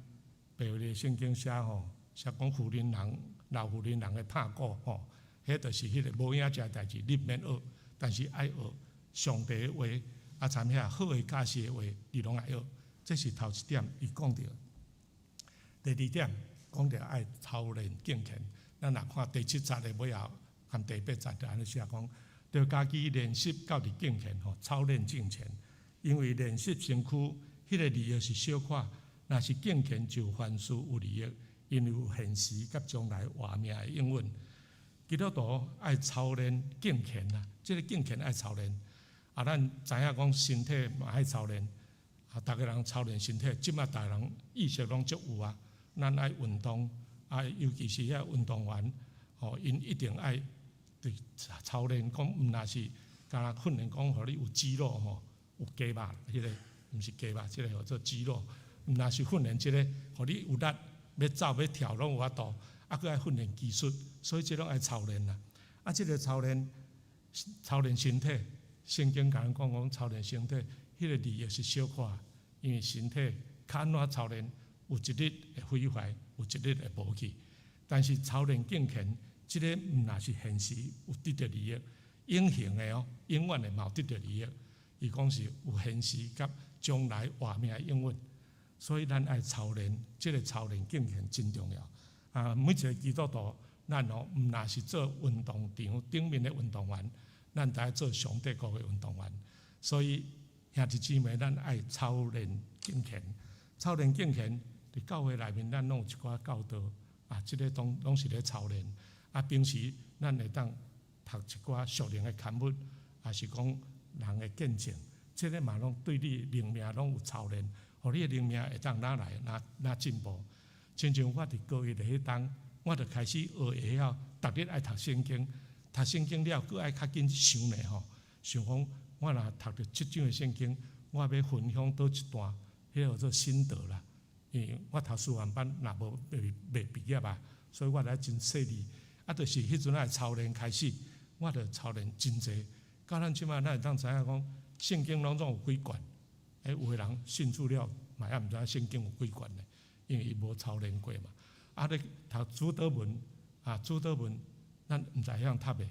白話聖經寫吼，寫講婦人人老婦人人的拍鼓吼，彼就是彼个無影食的代誌，你毋免學，但是愛學上帝的話，啊，參遐好的教示的話，你攏愛學。這是頭一點，伊講著。第二點講著愛操練敬虔。咱若看第七節的尾後，含第八節就按呢寫講，著家己練習到佇敬虔吼，操練敬虔。因為練習身軀，彼个利益是小可，若是敬虔就凡事有利益，因為有現時佮將來活命的應允。基督徒愛操練敬虔啊，這个敬虔愛操練。啊，咱知影講身體嘛愛操練。啊，逐个人操練身體，這擺逐个人意識攏足有啊。咱愛運動，啊，尤其是遐運動員，吼，𪜶一定愛佇操練，講毋若是敢若訓練講，予你有肌肉吼，有肌肉，彼个毋是肌肉，這个叫做肌肉。毋若是訓練這个，予你有力，欲走欲跳攏有法度，啊，閣愛訓練技術，所以這攏愛操練啦。啊，這个操練，操練身體，聖經共咱講講操練身體。彼个利益是小可，因為身體較按怎操練，有一日會毀壞，有一日會無去。但是操練敬虔，這个毋若是現時有得著利益，永恆的哦，永遠的嘛有得著利益。伊講是有現時佮將來活命的應允，所以咱愛操練，這个操練敬虔真重要。啊，每一个基督徒，咱哦毋若是做運動場頂面的運動員，咱著愛做上帝國的運動員。所以兄弟姊妹，咱愛操練敬虔，操練敬虔，佇教會內面，咱攏有一寡教導，啊，這个攏攏是咧操練。啊，平時咱會當讀一寡屬靈的刊物，抑是講人的見證，這个嘛攏對你靈命攏有操練，予你的靈命會當哪來哪哪進步。親像我佇高一的彼冬，我就開始學會曉，逐日愛讀聖經，讀聖經了，閣愛較緊想咧吼，想講我若讀著這章的聖經，我欲分享佗一段，彼個叫做心得啦。因為我讀師範班若無未未畢業啊，所以我來真細膩。啊，就是彼陣仔操練開始，我就操練真濟。到咱這擺，咱會當知影講，聖經攏總有幾卷。欸，有的人信主了，嘛猶毋知影聖經有幾卷咧，因為伊無操練過嘛。啊，咧讀主禱文啊，主禱文，咱毋知曉讀的，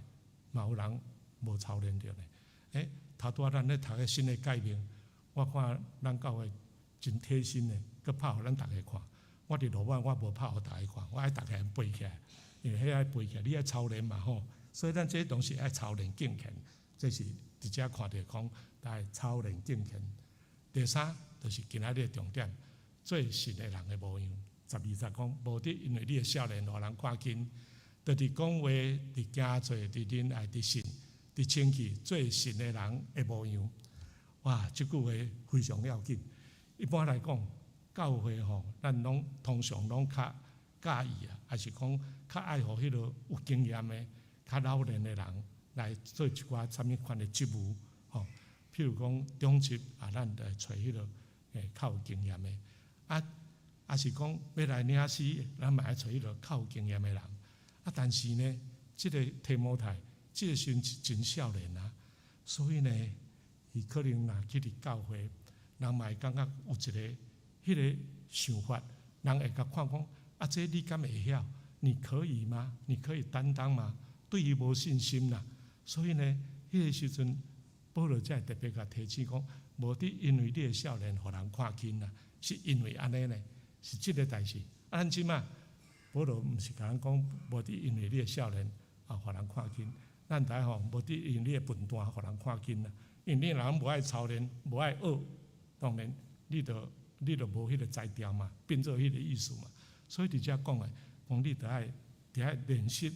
嘛有人無操練著咧。欸，頭拄仔咱咧讀彼新的誡命，我看咱教會真貼心的，閣拍予咱逐个看。我佇路尾我無拍予逐个看，我愛逐个背起來，因為彼愛背起來，你愛操練嘛吼。所以咱這當時愛操練敬虔，這是佇遮看著講，愛操練敬虔。第三，就是今仔日的重點，做神的人的模樣。12節講，無得因為你的少年，予人看輕，就佇講話、佇行做、佇仁愛、佇信、佇清氣，做神的人的模樣。哇，這句話非常要緊。一般來講，教會吼，咱攏通常攏較佮意啊，抑是講較愛予彼个有經驗的、較老練的人來做一寡啥物款的職務，吼。譬如講長執啊，咱來揣彼个較有經驗的，啊，抑是講欲來領詩，咱嘛愛揣彼个較有經驗的人。啊，但是呢，這个提摩太，這个時陣真少年啊，所以呢，伊可能若去佇教會，人嘛會感覺有一个彼个想法，人會共看講，啊，這你敢會曉？你可以嗎？你可以擔當嗎？對伊無信心啦，所以呢，彼个時陣，保羅才會特別共提醒講，無得因為你的少年，予人看輕啦，是因為按呢呢，是這个代誌。啊，咱這馬保羅毋是共咱講，無得因為你的少年啊，予人看輕。咱知吼，無得因為你的笨蛋，予人看輕啦。因為你若無愛操練，無愛學，當然你就無彼个才調嘛，變做彼个意思嘛。所以佇遮講的，講你著愛著愛練習，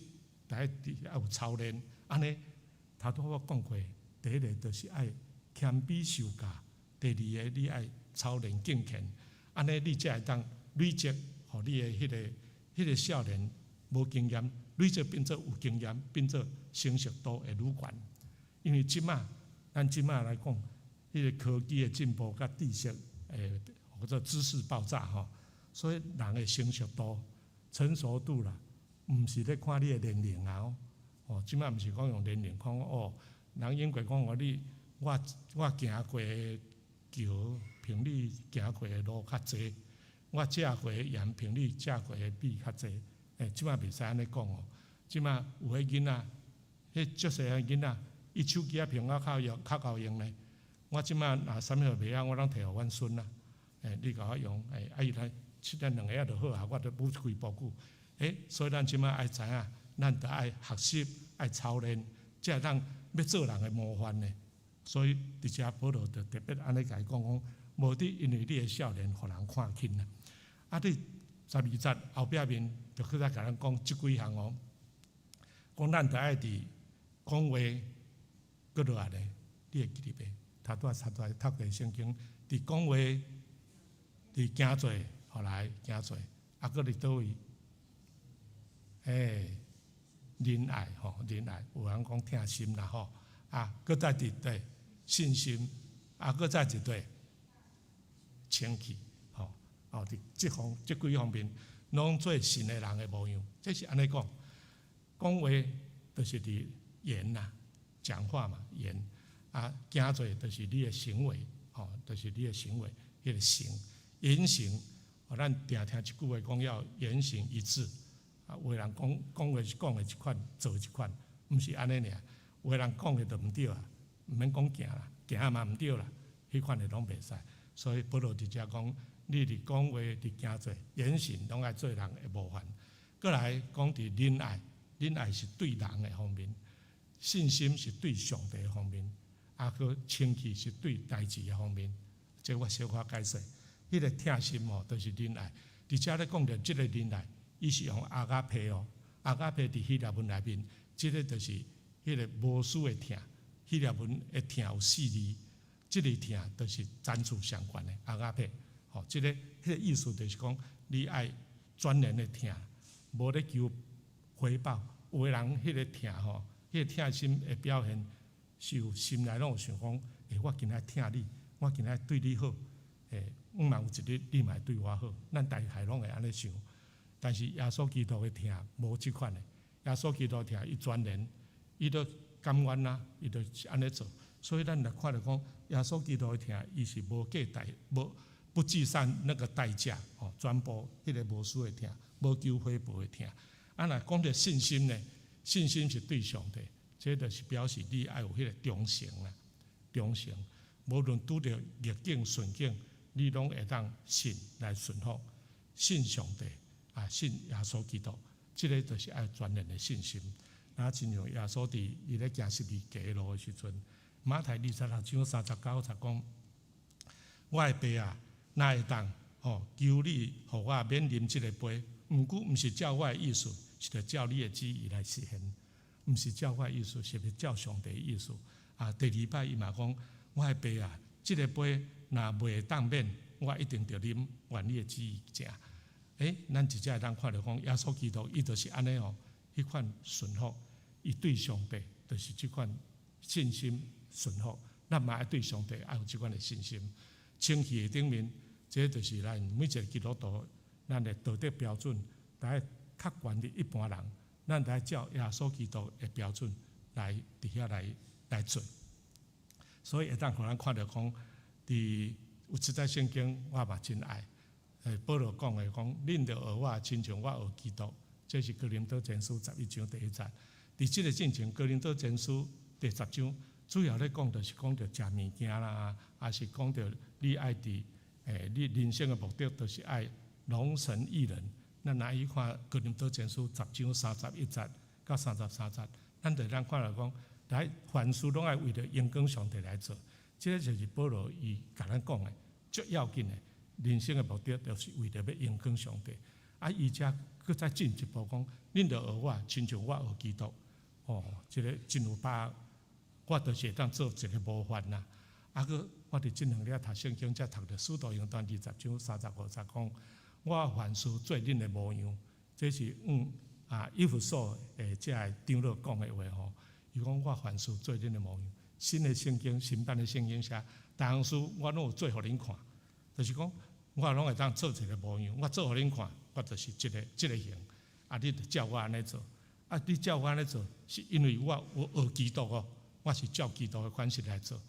著愛著愛有操練。按呢，頭拄我講過，第一个就是愛謙卑受教，第二个你愛操練敬虔，按呢你才會當累積，予你的彼个少年無經驗，累積變做有經驗，變做成熟度會愈懸。因為這馬咱這馬來講，彼个科技的進步佮知識，或者知識爆炸吼，所以人的成熟度、成熟度啦，毋是咧看你的年齡啊哦，哦，這馬毋是講用年齡看哦，人英國講哦，你我行過的橋，比你行過的路較濟，我食過的鹽，比你食過的米較濟。欸，這馬袂使按呢講哦，這馬有的囡仔，彼足細漢囡仔，伊手機仔比我較用較𠢕用咧。我這馬若啥物都袂曉，我攏提予阮孫啊。欸，你共我用，欸，啊伊來七日兩个仔就好啊，我就舞幾步久。欸，所以咱這馬愛知影，咱著愛學習，愛操練，才會當欲做人的模範呢。所以佇遮保羅就特別按呢共伊講講，無得因為你的少年，予人看輕啦。啊，佇12節後壁面就閣再共咱講這幾項哦。講咱著愛佇講話，閣落來咧，你會記得袂？頭拄仔頭拄仔讀過聖經，佇講話，佇行做，予來行做，啊，閣佇佗位？欸，仁愛吼，仁愛，有人講疼心啦吼，啊，閣再佇對信心，啊，閣再一對清氣，吼，哦，佇這方這幾方面，攏做神的人的模樣，這是按呢講。講話就是佇言啦，講話嘛，言啊，行做就是你的行為，吼，就是你的行為，彼个行言行，哦，咱定聽一句話講要言行一致。啊，有的人講講話是講的一款，做一款，毋是按呢爾。有的人講的就毋對啊，毋免講行啦，行嘛毋對啦，彼款的攏袂使。所以保羅佇遮講，你佇講話、佇行做、言行，攏愛做人的模範。閣來講佇仁愛，仁愛是對人的方面，信心是對上帝的方面，啊，閣清氣是對代誌的方面。這我小可解釋。彼个疼心吼，就是仁愛。佇遮咧講著這个仁愛。伊是用阿加皮哦，阿加皮佇希臘文內面，這个就是彼个無私的疼。希臘文的疼有四字，這个疼就是層次相關的阿加皮。吼，這个彼个意思就是講，你愛專人的疼，無咧求回報。有的人彼个疼吼，彼個疼心的表現是有心內攏有想講，欸，我今仔疼你，我今仔對你好，欸，毋茫有一日你嘛會對我好，咱大概攏會按呢想。但是耶穌基督的疼無這款的，耶穌基督的疼伊全然，伊都甘願啊，伊就是按呢做。所以咱來看著講，耶穌基督的疼，伊是無計代，無不計算那個代價，吼，全部彼個無私的疼，無求回報的疼。啊，若講著信心呢？信心是對上帝，這就是表示你愛有彼個忠誠啦，忠誠。無論拄著逆境順境，你攏會當信來順服，信上帝啊，信耶穌基督，這個就是愛全然的信心。啊，親像耶穌佇伊咧行十字架路的時陣，馬太26章39節講：我的爸啊，若會當吼，求你予我免啉這個杯，毋過毋是照我的意思，是著照你的旨意來實現。毋是照我的意思，是欲照上帝的意思。啊，第二擺伊嘛講：我的爸啊，這個杯若袂當免，我一定著啉，願你的旨意成。欸，咱一只會當看著講，耶穌基督伊就是按呢哦，彼款順服，伊對上帝就是這款信心順服。咱嘛愛對上帝愛有這款的信心。清氣的頂面，這就是咱每一個基督徒咱的道德標準，愛較懸佇一般人，咱愛照耶穌基督的標準來佇遐來來做。所以會當予咱看著講，佇有一節聖經我嘛真愛，保羅講的講，恁著學我，親像我學基督。這是哥林多前書11章第1節。佇這個進前，哥林多前書第10章主要咧講，就是講著食物件啦，抑是講著你愛佇你人生的目的，就是愛榮神益人。咱若去看哥林多前書10章31節到33節，咱就當看著講，來凡事攏愛為著榮光上帝來做。這個就是保羅伊共咱講的，足要緊的。人生的目的，就是為著欲榮光上帝。啊，伊才閣再進一步講，恁著學我，親像我學基督。哦，這個真有把握，我就是會當做一個模範啦。啊，閣我佇這兩日讀聖經，才讀著使徒行傳20章35節講，我凡事做恁的模樣。這是啊，以弗所的這个長老講的話吼。伊講我凡事做恁的模樣。新的聖經、新版的聖經寫，逐項事我攏有做予恁看，就是講我攏會當做一個模樣，我做予恁看，我就是這個這個形。啊，你就照我按呢做。啊，你照我按呢做，是因為我有學基督哦，我是照基督的款式來做，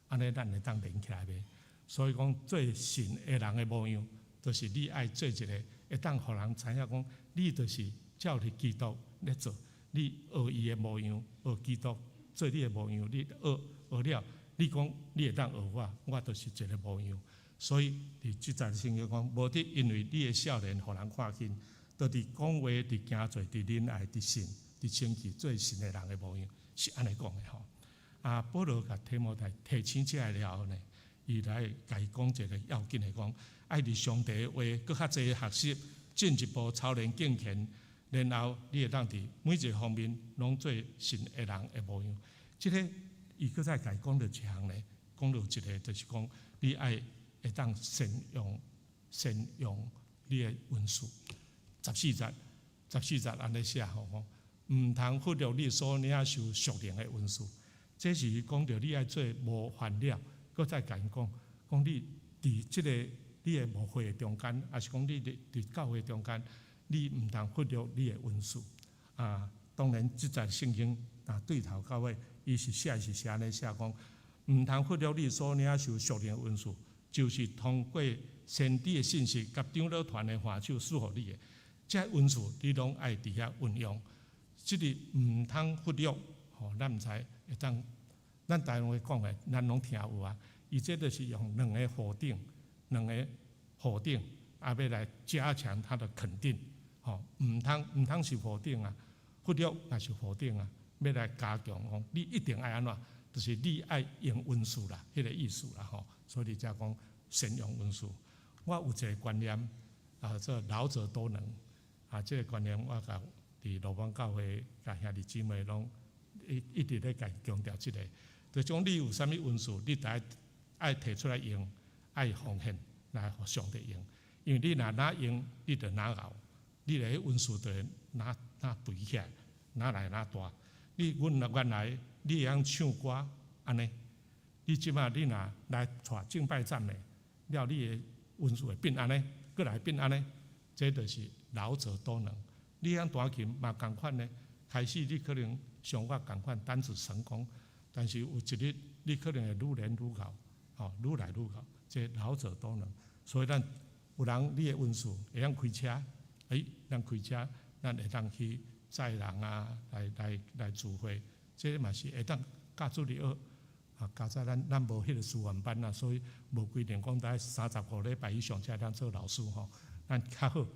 按呢咱會當連起來袂？所以講，做神的人的模樣，就是你愛做一個會當予人知影講，你就是照著基督咧做，你學伊的模樣，學基督做你的模樣，你學學了，你講你會當學我，我就是一個模樣。所以佇這節聖經講，無得因為你的少年予人看輕，就佇講話、佇行做、佇仁愛、佇信、佇清氣做神的人的模樣，是按呢講的吼。啊，保羅共提摩太提醒這个了後呢，伊來共伊講一個要緊的講，愛佇上帝的話閣較濟學習，進一步操練敬虔，然後你會當佇每一個方面攏做神的人的模樣。這個伊閣再共伊講著一項呢，講著一個就是講，你愛會當善用善用你的恩賜。十四節，十四節按呢寫吼，講毋通忽略你所領受屬靈的恩賜。這是講著你愛做模範了，閣再共𪜶講，講你佇這個你的牧會的中間，抑是講你佇佇教會中間，你毋通忽略你的恩賜。啊，當然，這節聖經啊對頭到尾，伊是寫是寫按呢寫講，毋通忽略你所領受屬靈的恩賜，就是通過先知的信息佮長老團的按手賜予你的，這恩賜你攏愛佇遐運用。這個毋通忽略，吼，咱毋知會當，咱台灣話講的，咱攏聽有啊。伊這就是用兩個否定，兩個否定，啊，欲來加強他的肯定，吼，毋通毋通是否定啊，忽略也是否定啊，欲來加強講，你一定愛按怎，就是你愛用恩賜啦，彼個意思啦，吼。所以你才講善用恩賜。我有一個觀念，啊，做老者多能，啊，這個觀念我共佇羅馬教會共兄弟姊妹攏一一直咧共強調這個，就講你有啥物恩賜，你著愛愛提出來用，愛奉獻來予上帝用。因為你若若用，你就若𠢕，你的彼恩賜就會若若肥起來，若來若大。你阮原來你會曉唱歌按呢，你這馬你若來帶敬拜讚美，了你的恩賜會變按呢，閣來變按呢，這就是老者多能。你曉彈琴嘛仝款呢，開始你可能像我仝款單指成功，但是有一日你可能會愈練愈𠢕，吼，愈來愈𠢕，這老者多能。所以咱有人你的恩賜會曉開車，欸，咱開車，咱會當去載人啊，來來來聚會，這嘛是會當教主日學。啊，佳哉咱咱無彼個師範班啊，所以無規定講愛35禮拜以上才會當做老師吼。咱較好，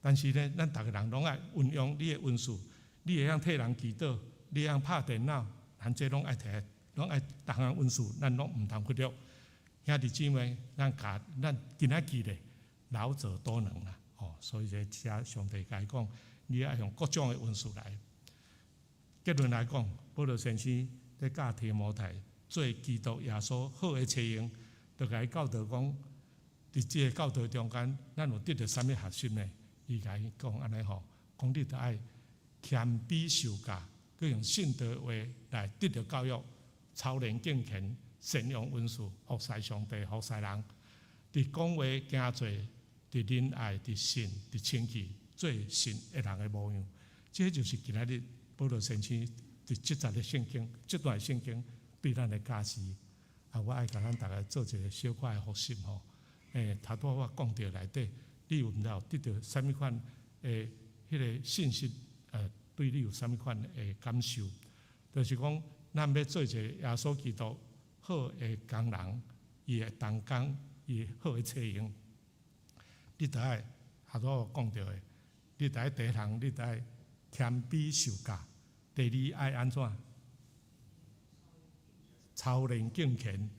但是呢，咱逐个人攏愛運用你的恩賜，你會曉替人祈禱，你會曉拍電腦，咱這攏愛提，攏愛逐項恩賜，咱攏毋通忽略。兄弟姊妹，咱共咱今仔記咧，老者多能啦，吼，所以這遮上帝共伊講，你愛用各種的恩賜來。結論來講，保羅先生咧教提摩太做基督耶穌好的冊用，就共伊教導講，佇這個教導中間，咱有得著啥物學習呢？伊共伊講按呢吼，講你著愛謙卑受教，閣用信德話來得著教育，操練敬虔，善用恩賜，服侍上帝，服侍人。佇講話、行做、佇仁愛、佇信、佇清氣，做神的人的模樣。這就是今仔日保羅先生佇這節的聖經，這段聖經對咱的教示。啊，我愛共咱逐家做一個小可的複習吼。欸，頭拄仔我講著內底，你有毋知有得著啥物款的彼個信息？對你有啥物款的感受？就是講，咱欲做一個耶穌基督好的工人，伊的同工，伊好的冊用，你著愛頭拄仔我講著的，你著愛第一項，你著愛謙卑受教；第二愛按怎？操練敬虔。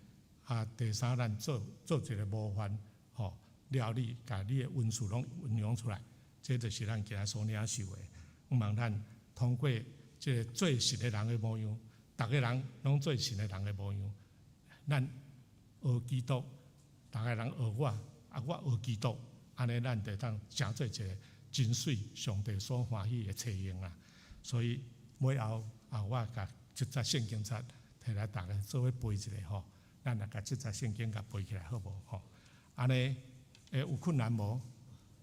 啊，第三，咱做做一個模範，吼，了你共你的恩賜攏運用出來，這就是咱今仔所領受的。向望咱通過這個做神的人的模樣，逐个人攏做神的人的模樣。咱學基督，逐个人學我，啊，我學基督，按呢咱就會當成做一個真媠上帝所歡喜的冊用啊。所以尾後啊，我共這節聖經節提來，逐家做伙背一下吼。咱來共這節聖經共背起來好無吼？按呢會有困難無？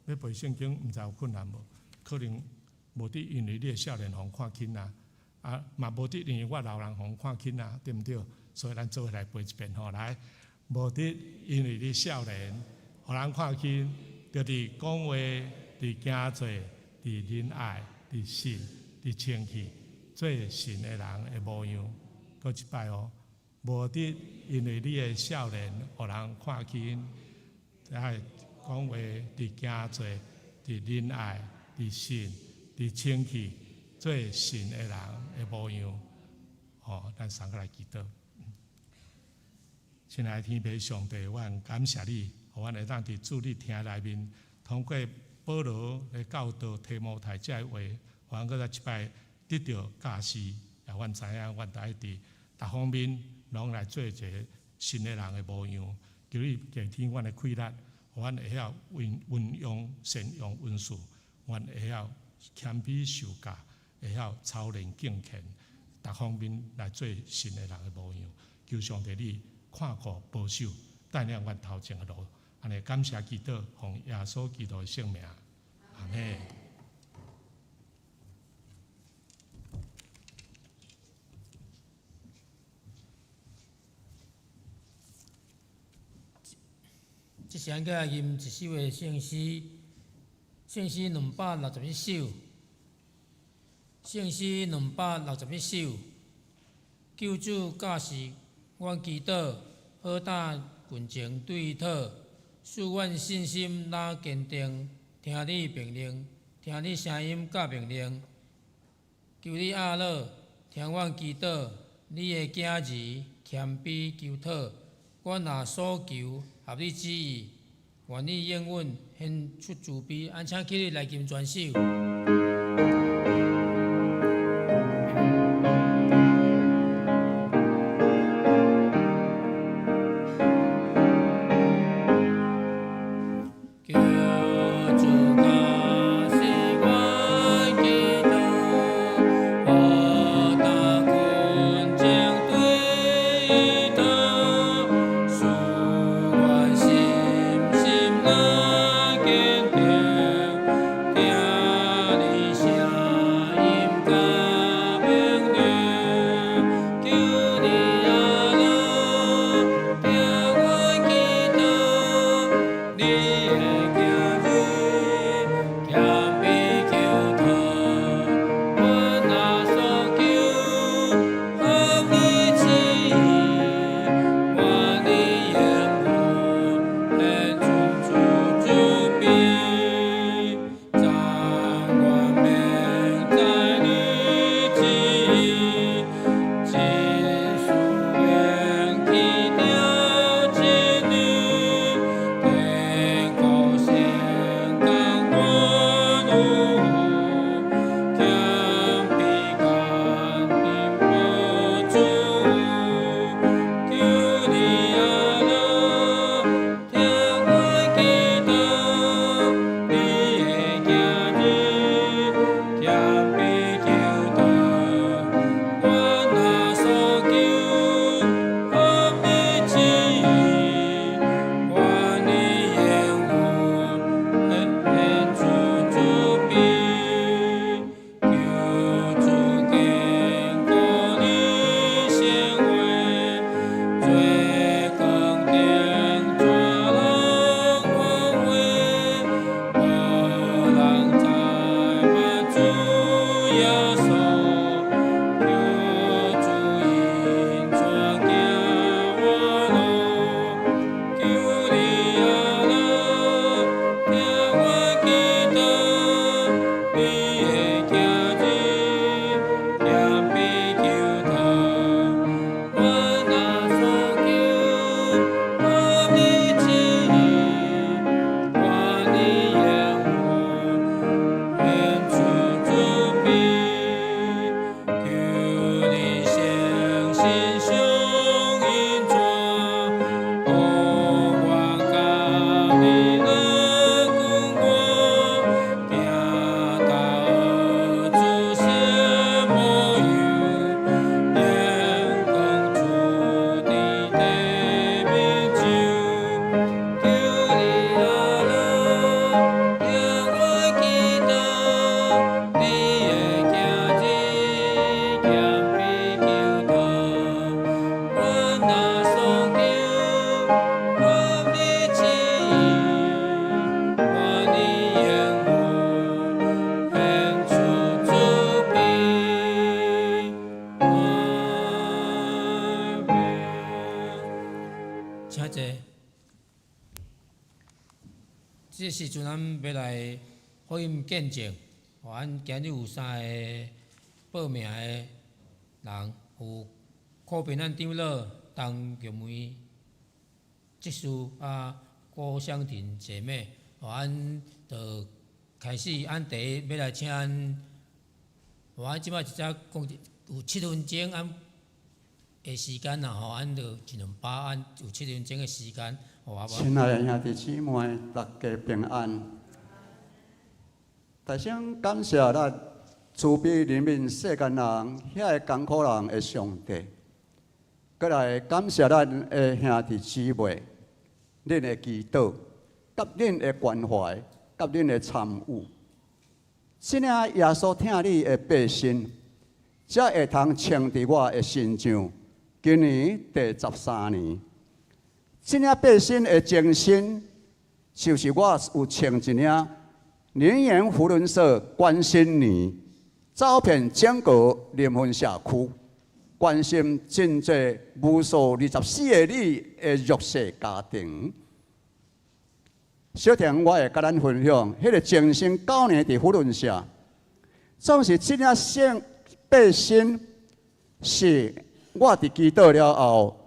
欲背聖經毋知有困難無？可能無得因為你的少年予人看輕啊，啊嘛無得因為我老人予人看輕啊，對毋對？所以咱做伙來背一遍吼，來，無得因為你少年予人看輕，著佇講話、佇行做、佇仁愛、佇信、佇清氣，做神的人的模樣。閣一擺哦。無得因為你的少年，予人看輕，愛講話佇行做，佇仁愛，佇信，佇清氣，做神的人的模樣。吼，咱三個來祈禱。親愛的天父上帝，阮感謝你，予阮會當佇主日廳內面，通過保羅來教導提摩太這个話，予阮閣再一擺得著教示，予阮知影，阮著愛佇逐方面攏來做一个神的人的模樣。求你加添阮的氣力，予阮會曉運運用善用恩賜，阮會曉謙卑受教，會曉操練敬虔，逐方面來做神的人的模樣。求上帝你看顧保守，帶領阮頭前的路。按呢感謝祈禱，奉耶穌基督的聖名，阿們。
這時陣來吟一首的聖詩，聖詩261首，聖詩261首，救主教示阮祈禱，好膽群情對伊討，賜阮信心若堅定，聽你命令，聽你聲音佮命令，求你阿樂，聽阮祈禱，你的囝兒謙卑求討，阮若所求合你旨意，願你應允顯出慈悲。按請起立來吟全首。求主教示阮祈禱，好膽這時陣，咱欲來福音見證。阮今日有三个報名的人，有柯平安長老、陳玉梅執事啊，郭湘婷姐妹。阮就開始，按第一欲來請阮，阮這擺直接講有7分鐘按的時間啦吼，按就盡量把握有七分鐘的時間。
親愛的兄弟姊妹，大家平安。大聲感謝咱慈悲憐憫世間人遐个艱苦人的上帝，閣來感謝咱的兄弟姊妹，恁的祈禱、佮恁的關懷、佮恁的參與，這領耶穌疼你的背心，才會通穿佇我的身上。今年第13年。這領背心的精神，就是我有穿一領林園扶輪社關心你，走遍整個林園社區，關心真濟無數24个里的弱勢家庭。小婷，我會佮咱分享，彼个精神九年佇扶輪社，總是這領聖背心，是我佇祈禱了後，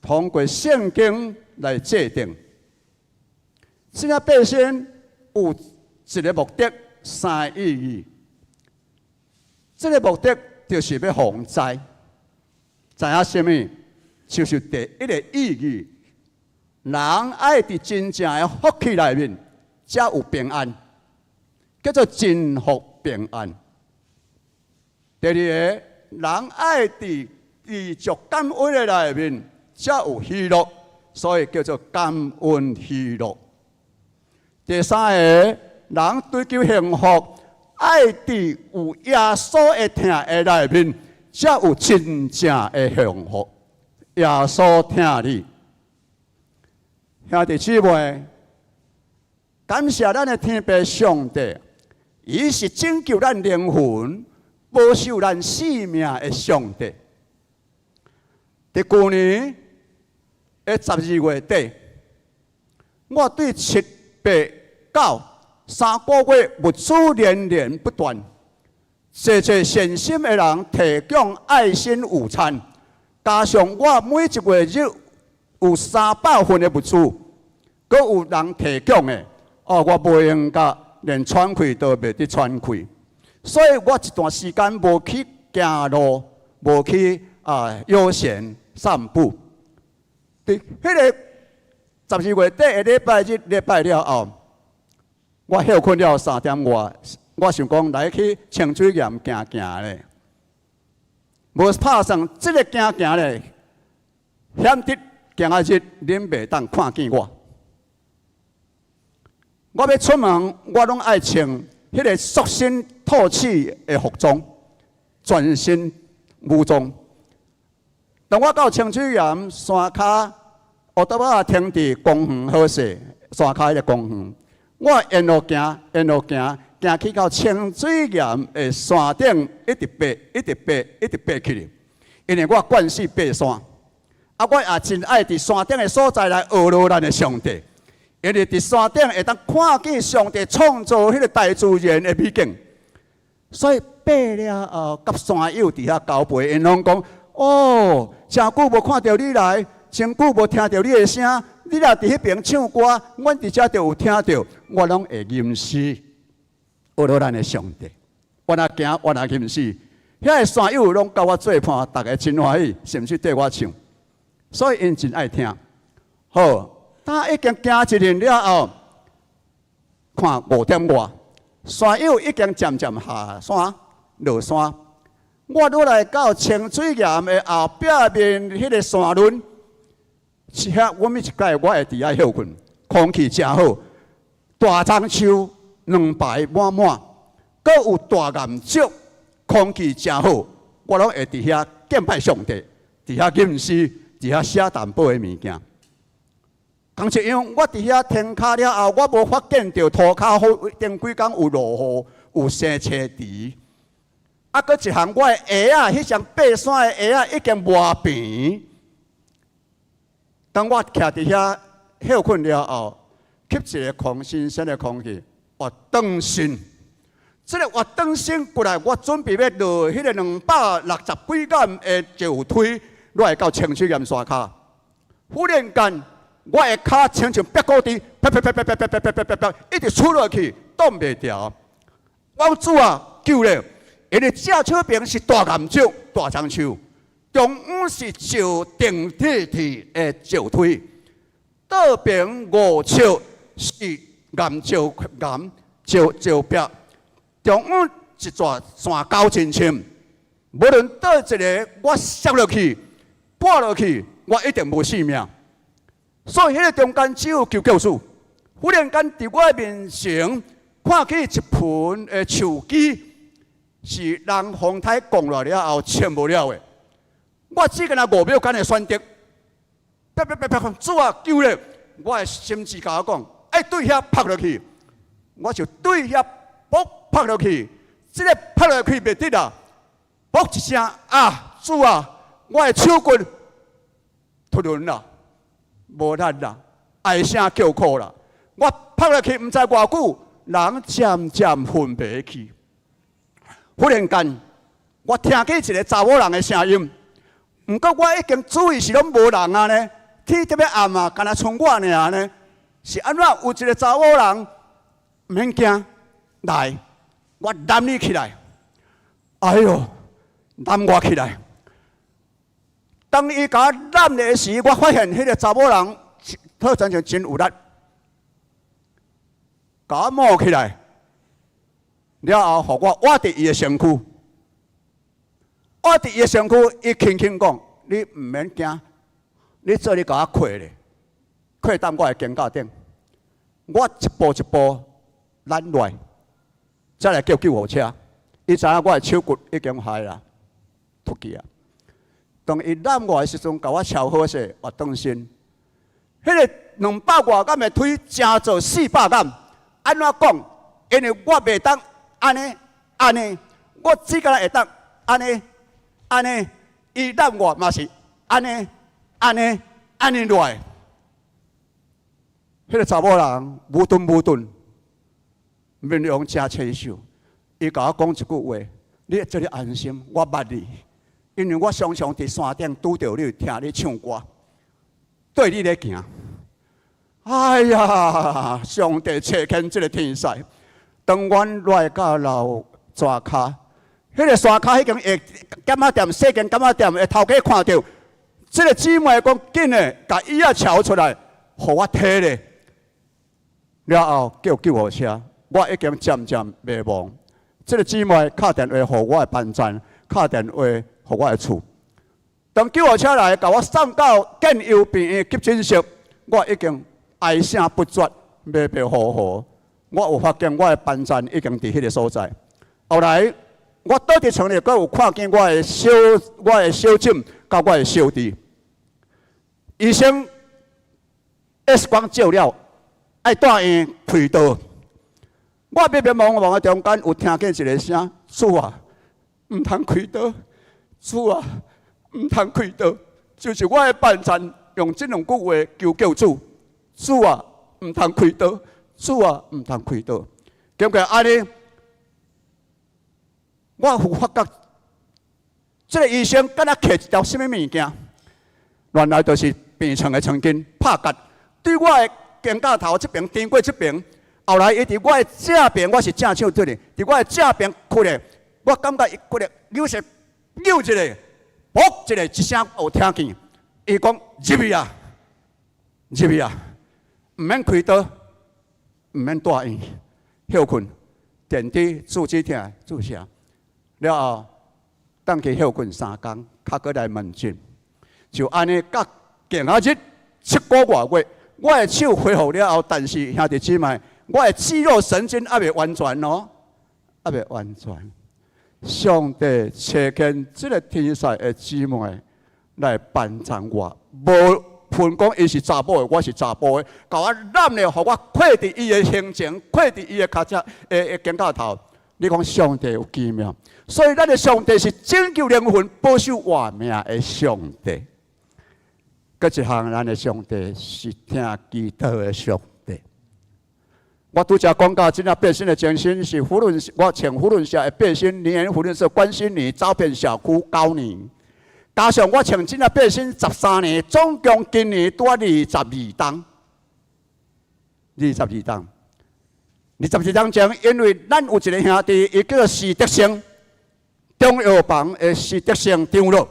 通過聖經來制定。這領背心有一个目的，三个意義。這个目的就是欲防災，知影啥物？就是第一个意義，人愛佇真正的福氣內面，才有平安，叫做真福平安。第二个，人愛佇知足感恩的內面，才有喜樂，所以叫做感恩喜樂。第三个，人追求幸福，愛佇有耶穌的疼的內面，才有真正的幸福。耶穌疼你，兄弟姊妹，感謝咱的天父上帝，伊是拯救咱靈魂、保守咱性命的上帝。佇舊年的12月底，我對七、八、九3個月物資連連不斷，濟濟善心的人提供愛心午餐，加上我每一月日有300份的物資，閣有人提供的，哦，我無閒甲連喘氣都袂得喘氣，所以我一段時間無去行路，無去啊悠閒散步。佇彼个12月底的禮拜日禮拜了後，我歇睏了3點外，我想講來去清水岩行行咧，無拍算這个行行咧，險得今仔日恁袂當看見我。我欲出門，我攏愛穿彼个塑身透氣的服裝，全身武裝。當我到清水岩山跤，烏托仔停佇公園好勢，山跤彼个公園，我沿路行，沿路行，行去到清水岩的山頂，一直爬，一直爬，一直爬起去。因為我慣勢爬山，啊，我也真愛佇山頂的所在來學羅咱的上帝。因為佇山頂會當看見上帝創造彼个大自然的美景，所以爬了後，佮山友佇遐交陪，𪜶攏講：哦，誠久無看著你來，誠久無聽著你的聲。你若佇彼爿唱歌，阮佇遮就有聽著，我攏會吟詩，學羅咱的上帝。我若行，我若吟詩，遐个山友攏佮我做伴，逐个真歡喜，甚至綴我唱，所以𪜶真愛聽。好，當已經行一陣了後，看5點外，山友已經漸漸下山落山。我愈來到清水岩的後壁面彼个山崙，遐我每一擺我會佇遐歇睏，空氣誠好，大樟樹兩排滿滿，閣有大岩石，空氣誠好，我攏會佇遐敬拜上帝，佇遐吟詩，佇遐寫淡薄的物件。仝一樣，我佇遐停跤了後，我無發現著塗跤好頂幾工有落雨，有生青苔。啊，閣一項，我的鞋仔，彼雙爬山的鞋仔已經磨平。當我徛佇遐歇睏了後，吸一个空新鮮的空氣，活轉身。這个活轉身過來，我準備欲落彼个260幾公的石梯，落來到清水岩山跤。忽然間，我的跤親像煏鼓豬，啪啪啪啪啪啪啪啪啪啪，一直出落去，擋袂牢。我主啊，救咧！因為正手爿是大岩石、大樟樹，中央是石定鐵鐵的石梯，倒爿5尺是岩石岩石石壁，中央一座山溝真深。無論佗一个我摔落去、跌落去，我一定無性命。所以彼个中間只有求救主。忽然間佇我面前看見一盆的樹枝，是人風颱降落了後穿無了的。我只干焦5秒間的選擇，啪啪啪啪，主啊，救咧！我的心智共我講，愛對遐拍落去，我就對遐噗拍落去。這个拍落去袂得啊！噗一聲啊，主啊，我的手骨脫輪啦，無力啦，唉聲叫苦啦。我拍落去毋知偌久，人漸漸昏迷去。忽然間，我聽見一个查某人的聲音，毋過我已經注意是攏無人啊呢，天特別暗啊，干焦賰我爾呢。是按怎有一个查某人，毋免驚，來，我攬你起來。哎喲，攬我起來。當伊共我攬的時，我發現彼个查某人好親像真有力，共我摸起來。了後，予我倚佇伊的身軀，倚佇伊的身軀，伊輕輕講：你毋免驚，你做你共我跪咧，跪踮我的肩胛頂，我一步一步攬落來，才來叫救護車。伊知影我的手骨已經壞啦，脫去啊。當伊攬我的時陣，共我撨好勢，活轉身。彼个200外公的梯，成做400公。按怎講？因為我袂當按呢按呢，我只敢若會當按呢按呢。伊攬我嘛是按呢按呢按呢落來。彼个查某人無頓無頓，面容誠清秀。伊共我講一句話：你做你安心，我捌你，因為我常常佇山頂拄著你，聽你唱歌，對你咧行。哎呀，上帝差遣這个天使，當阮落來到樓山跤，彼个山跤彼間下柑仔店，細間柑仔店的頭家看著，這个姊妹講緊的，共椅仔撨出來，予我提咧。了後叫救護車，我已經漸漸迷茫。這个姊妹敲電話予我的班長，敲電話予我的厝。當救護車來，共我送到建佑病院急診室，我已經哀聲不絕，迷迷糊糊。我有發現我的班長已經佇彼个所在。後來我倒佇床裡，閣有看見我的小姊佮我的小弟。醫生 X 光照了，愛帶院開刀。我迷迷茫茫的中間有聽見一个聲：主啊，毋通開刀！主啊，毋通開刀！就是我的班長用這兩句話求救主：主啊，毋通開刀！主啊，毋通開刀！結果按呢，我有發覺，這个醫生敢若揢一條啥物物件，原來就是病床的床巾拍結，對我的肩胛頭這爿甜過這爿。後來伊佇我的正爿，我是正手對的，佇我的正爿屈咧，我感覺伊屈咧扭勢扭一下，噗一下一聲有聽見，伊講入去啊，入去啊，毋免開刀，毋免住院，歇睏，電滴注止痛注射，了後轉去歇睏3工，較閣來門診，就按呢到今仔日7個外月，我的手恢復了後，但是兄弟姊妹，我的肌肉神經猶未完全哦，猶未完全。上帝差遣這个天使的姊妹來幫助我，無分講伊是查某的，我是查埔的，共我攬咧，予我跪佇伊的胸前，跪佇伊的跤脊的肩胛頭。你講上帝有奇妙，所以咱的上帝是拯救靈魂、保守活命的上帝。閣一項，咱的上帝是聽祈禱的上帝。我拄才講到，這個變身的精神是扶輪，我穿扶輪社的背心，連扶輪社關心你，走遍社區九年，加上我穿這個背心13年，總共今年拄22冬，22冬，22冬前，因為咱有一個兄弟，伊叫做施德勝，中藥房的施德勝長老，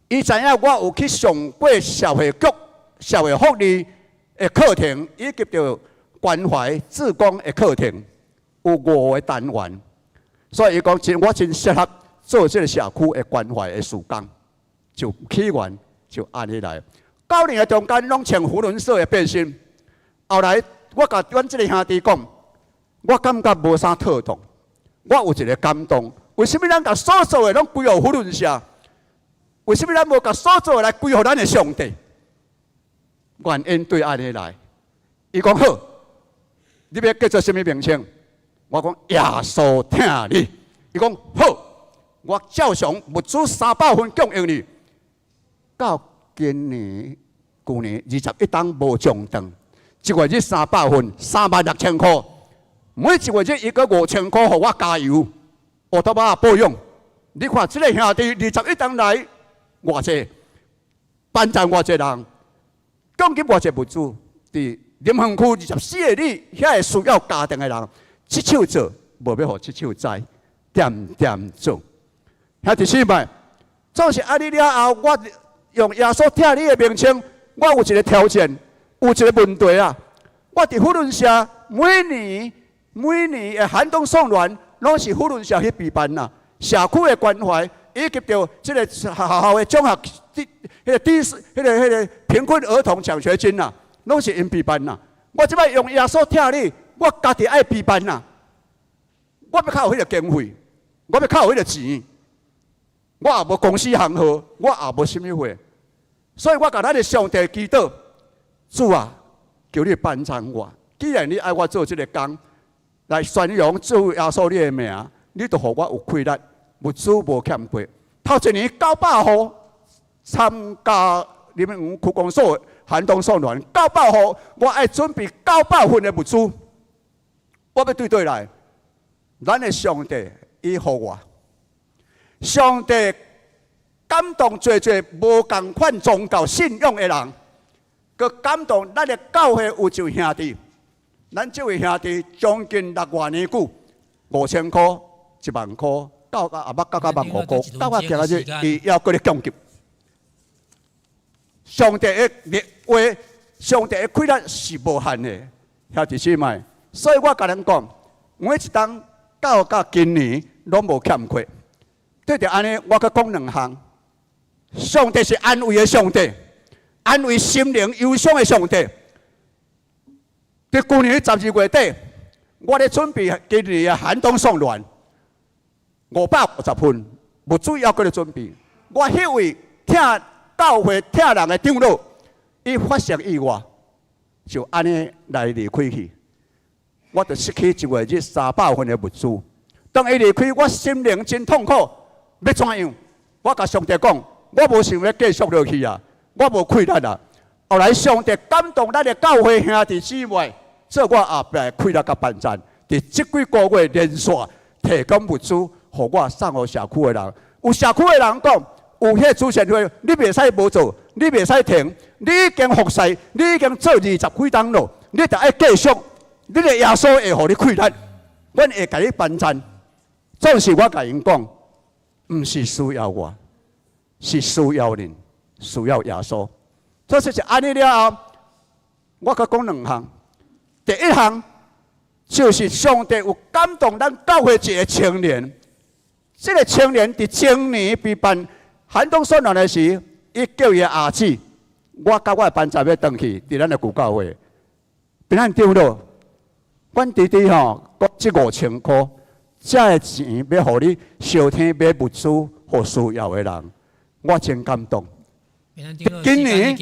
伊知影我有去上過社會局社會福利的課程，以及著關懷志工的課程，有五個單元，所以伊講真我真適合做這個社區的關懷的事工，就起源就按呢來。9年的中間攏穿扶輪社的背心，後來我共阮這個兄弟講，我感覺無啥妥當，我有一個感動，為啥物咱共所做的攏歸予扶輪社？為啥物咱無共所做的來歸予咱的上帝？原因對按呢來，伊講好。你欲叫做啥物名稱？我講耶穌疼你。伊講好，我照常物資300份供應你。到今年、舊年21冬無中斷，一月日三百份，36,000箍。每一月日伊閣5,000箍，予我加油，烏托邦保養。你看這個兄弟21冬來偌濟，幫贊偌濟人，供給偌濟物資，佇林園區24个里遐個需要家庭的人，這手做，無欲予這手知，恬恬做。兄弟姊妹，總是按呢了後，我用耶穌疼你的名稱，我有一個挑戰，有一個問題啊！我佇扶輪社每年每年的寒冬送暖，攏是扶輪社去備辦啦，社區的關懷，以及著這個學校的獎學金、彼個低、彼個貧困兒童獎學金啦。攏是𪜶備辦啦！我這擺用耶穌疼你，我家己愛備辦啦。我欲較有彼個經費，我欲較有彼個錢，我也無公司行號，我也無啥物貨，所以我共咱的上帝祈禱，主啊，求你幫贊我。既然你愛我做這個工，來宣揚主耶穌你的名，你就予我有氣力，物資無欠過。頭一年900戶參加林園區公所寒冬送暖，九百戶，我愛準備九百份的物資，我欲對佗來？咱的上帝伊予我，上帝感動濟濟無仝款宗教信仰的人，閣感動咱的教會有一位兄弟，咱這位兄弟將近六外年久，5,000箍、10,000箍，到甲也捌到甲15,000箍，到甲今仔日伊猶閣咧供給。上帝的話，上帝的氣力是無限的，兄弟姊妹。所以我共恁講，每一冬到甲今年攏無欠缺。對著按呢，我閣講兩項。上帝是安慰的上帝，安慰心靈憂傷的上帝。佇舊年12月底，我咧準備今年的寒冬送暖，550份物資猶閣咧準備。我彼位疼教會疼人的長老，伊發生意外，就按呢來離開去。我就失去一月日三百份的物資。當伊離開，我心靈真痛苦，欲怎樣？我共上帝講，我無想欲繼續落去啊，我無氣力啊。後來上帝感動咱的教會兄弟姊妹，做我後壁的氣力佮幫贊。佇這幾個月連續提供物資，予我送予社區的人。有社區的人講，有彼個慈善會，你袂使無做，你袂使停，你已經服侍，你已經做20幾冬咯，你著愛繼續。你的耶穌會予你氣力，阮會共你幫贊。總是我共𪜶講，毋是需要我，是需要恁，需要耶穌。這就是按呢了後，我閣講兩項。第一項就是上帝有感動咱教會一個青年，這個青年佇前年備辦寒冬送暖的時，伊叫伊的阿姊，我佮我的班長欲轉去，佇咱的舊教會，平安長老，阮弟弟吼，閣這5,000箍，這个錢欲予你燒天買物資，予需要的人，我真感動。今年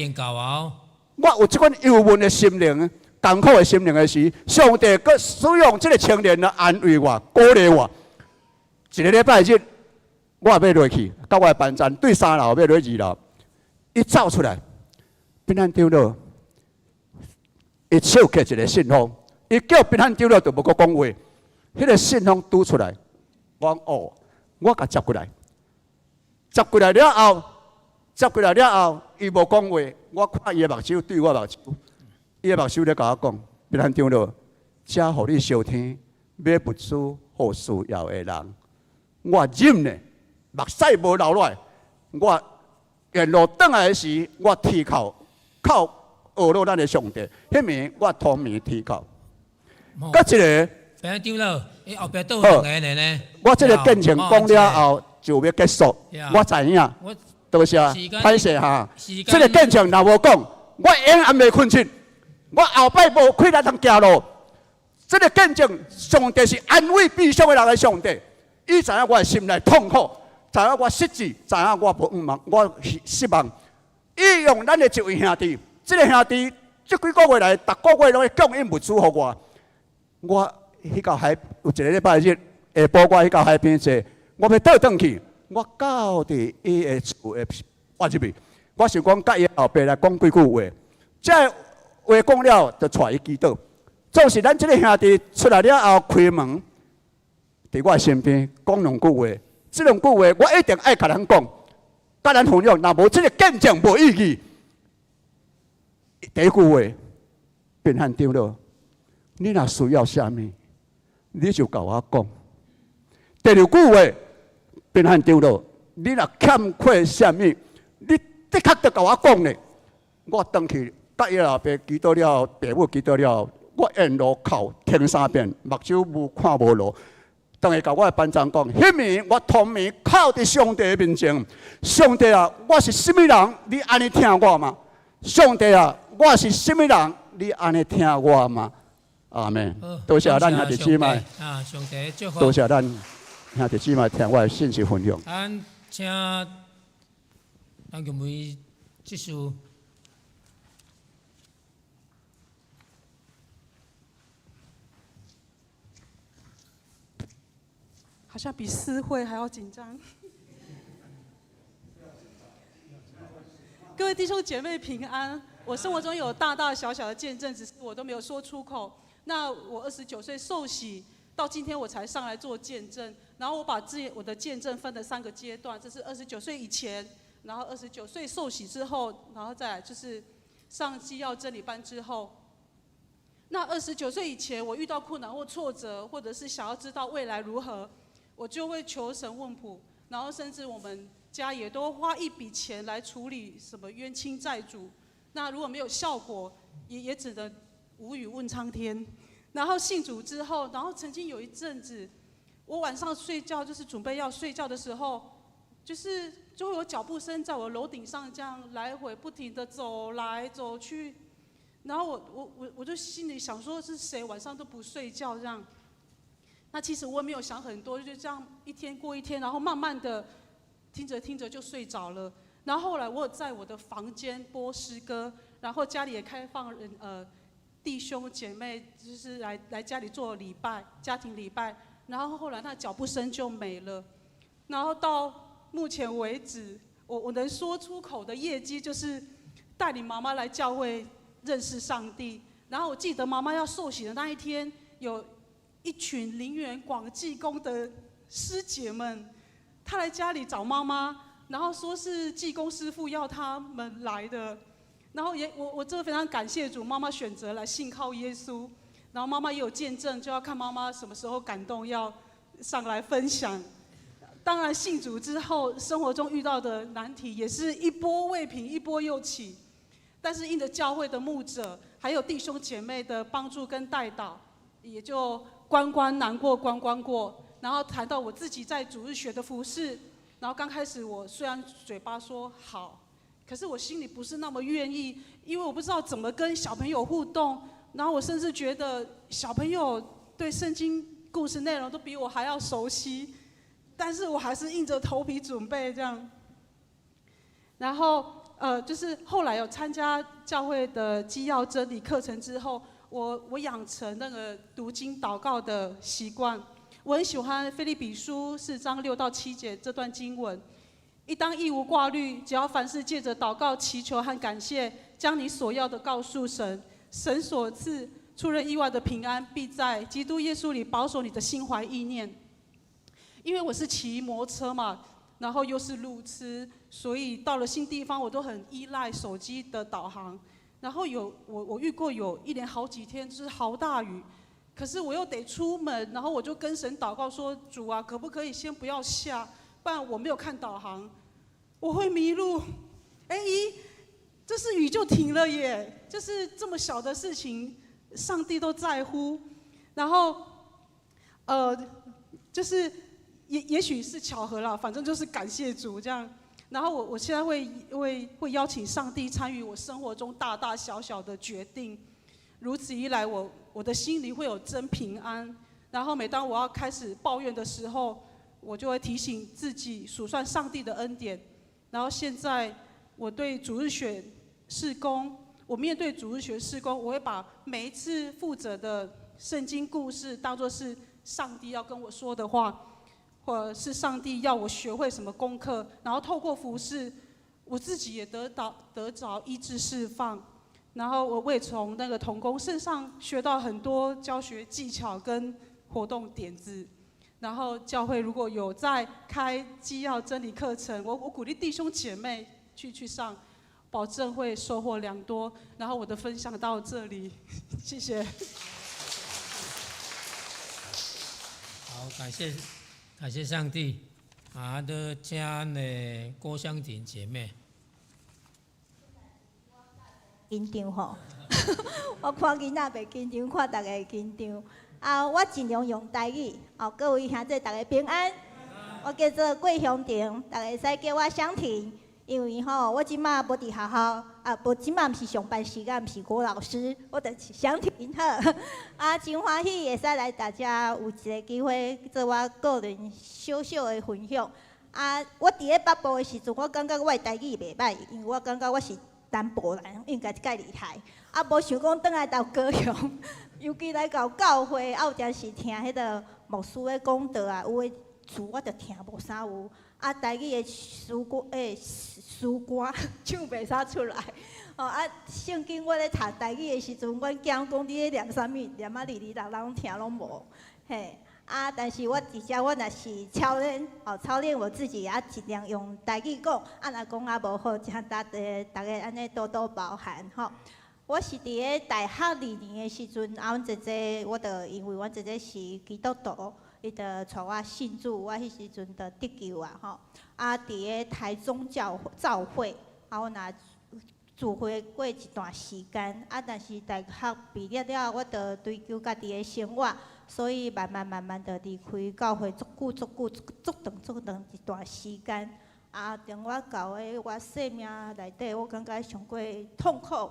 我有這款憂悶的心靈、艱苦的心靈的時，上帝閣使用這個青年來安慰我、鼓勵我。一個禮拜日，我欲落去，佮我的班長對三樓欲落二樓，伊走出來，平安長老，伊手提一個信封，伊叫平安長老就無閣講話，彼個信封拄出來，我講哦，我共接過來，接過來了後，接過來了後，伊無講話，我看伊的目睭對我目睭，伊的目睭咧共我講，平安長老，這予你相聽，買物資予需要的人，我忍呢，目屎無流落來，我沿路轉來的時，我啼哭，哭呵咾咱的上帝，彼暝我通暝啼哭。閣一个，
平安長老，伊後壁倒有兩個呢。
我這個見證講了後就欲結束，我知影。多謝，歹勢哈。這個見證若無講，我永遠袂睏醒。我後擺無氣力通行路。這個見證，上帝是安慰悲傷的人的上帝。伊知影我的心內痛苦，知影我失志，知影我無望，我失望。伊用咱的一位兄弟，這個兄弟這幾個月來，逐個月攏會供應物資予我。我去到海，有一个禮拜日下晡，我去到海邊坐，我欲倒轉去，我到佇伊的厝的倚入去，我想講佮伊後爸來講幾句話，這話講了，就帶伊祈禱。總是咱這個兄弟出來了後開門，佇我身邊講兩句話，這兩句話我一定愛共咱講，佮咱分享。若無這個見證無意義。第一句話，平安長老，你若需要啥物，你就共我講。第二句話，平安長老，你若欠缺啥物，你的確著共我講咧。我轉去佮伊老爸祈禱了後，爸母祈禱了後，我沿路哭停三遍，目睭無看無路。轉去共我的班長講，彼暝我通暝哭佇上帝面前，上帝啊，我是啥物人？你按呢疼我嗎？上帝啊，我是啥物人？你按呢疼我嗎？阿們。多謝咱兄弟姊妹。
啊，上帝祝福。
多謝咱兄弟姊妹聽我的信息分享。
咱請陳玉梅執事。
好像比司會還要緊張。各位弟兄姐妹平安。我生活中有大大小小的見證，只是我都沒有說出口。那我29歲受洗，到今天我才上來做見證。然後我把自己我的見證分了三個階段，這是二十九歲以前，然後二十九歲受洗之後，然後再來就是上基要真理班之後。那二十九歲以前，我遇到困難或挫折，或者是想要知道未來如何，我就會求神問卜，然後甚至我們家也都花一筆錢來處理什麼冤親債主。那如果沒有效果，也只能無語問蒼天。然後信主之後，然後曾經有一陣子，我晚上睡覺就是準備要睡覺的時候，就是就會有腳步聲在我樓頂上這樣來回不停的走來走去。然後我就心裡想說，是誰晚上都不睡覺這樣？那其實我也沒有想很多，就這樣一天過一天，然後慢慢的聽着聽着就睡着了。然後後來我有在我的房間播詩歌，然後家裡也開放人弟兄姐妹就是來家裡做禮拜，家庭禮拜。然後後來那腳步聲就沒了。然後到目前為止，我能說出口的業績就是帶領媽媽來教會認識上帝。然後我記得媽媽要受洗的那一天，有一群林園廣濟宮的師姐們，她來家裡找媽媽，然後說是濟公師傅要他們來的。然後也我真的非常感謝主，媽媽選擇來信靠耶穌。然後媽媽也有見證，就要看媽媽什麼時候感動要上來分享。當然信主之後，生活中遇到的難題也是一波未平一波又起。但是因着教會的牧者，還有弟兄姐妹的幫助跟帶導，也就關關難過關關過。然後談到我自己在主日學的服事，然後剛開始我雖然嘴巴說好，可是我心裡不是那麼願意，因為我不知道怎麼跟小朋友互動。然後我甚至覺得小朋友對聖經故事內容都比我還要熟悉，但是我還是硬着頭皮準備這樣。然後就是後來有參加教會的基要真理課程之後，我養成那個讀經禱告的習慣。我很喜歡腓立比書4章6到7節這段經文，應當一無掛慮，只要凡事借著禱告、祈求和感謝，將你所要的告訴神。神所賜出人意外的平安必在基督耶穌裡保守你的心懷意念。因為我是騎摩托車嘛，然後又是路痴，所以到了新地方我都很依賴手機的導航。然後有我遇過有一連好幾天就是好大雨，可是我又得出門，然後我就跟神禱告說：主啊，可不可以先不要下？不然我沒有看導航，我會迷路。哎咦，這是雨就停了耶！就是這麼小的事情，上帝都在乎。然後，就是也許是巧合啦，反正就是感謝主這樣。然後我現在會邀請上帝參與我生活中大大小小的決定，如此一來我的心裡會有真平安。然後每當我要開始抱怨的時候，我就會提醒自己數算上帝的恩典。然後現在我對主日學事工，我面對主日學事工，我會把每一次負責的聖經故事當作是上帝要跟我說的話，或者是上帝要我學會什麼功課，然後透過服事，我自己也得着醫治釋放，然後我也從那個同工身上學到很多教學技巧跟活動點子。然後教會如果有在開基要真理課程，我鼓勵弟兄姐妹去上，保證會收穫良多。然後我的分享到這裡，謝謝。
好，感謝。感謝上帝，啊，都請的郭香婷姐妹。
緊張吼，我看囡仔袂緊張，看大家會緊張。啊，我盡量用台語。哦，各位兄弟，大家平安。我叫做郭香婷，大家會使叫我香婷。因為吼，我這馬無佇學校，啊，無這馬毋是上班時間，毋是郭老師，我就是香婷好。啊，真歡喜會使來大家有一個機會做我個人小小的分享。啊，我佇咧北部的時陣，我感覺我的台語袂䆀，因為我感覺我是南部人，應該較厲害。啊，無想講轉來到高雄，尤其來到教會，啊，有陣時聽彼個牧師咧講道啊，有的詞我就聽無啥有。啊，台語的詩歌，詩歌唱袂啥出來。哦啊，聖經我咧讀台語的時陣，阮囝講你咧念啥物，念啊離離落落攏聽攏無。嘿，啊，但是我佇遮我若是操練，哦，操練我自己，啊，盡量用台語講，啊，若講啊無好，請大家按呢多多包涵吼。我是佇咧大學二年的時陣，啊，阮姐姐，我就因為阮姐姐是基督徒。伊就帶我信主，我彼時陣就得救啊吼！啊，佇咧台中教教會，啊，我若聚會過一段時間，啊，但是大學畢業了後，我就追求家己的生活，所以慢慢慢慢就離開教會足久足久足長足長一段時間。啊，等我到咧我生命內底，我感覺上過痛苦，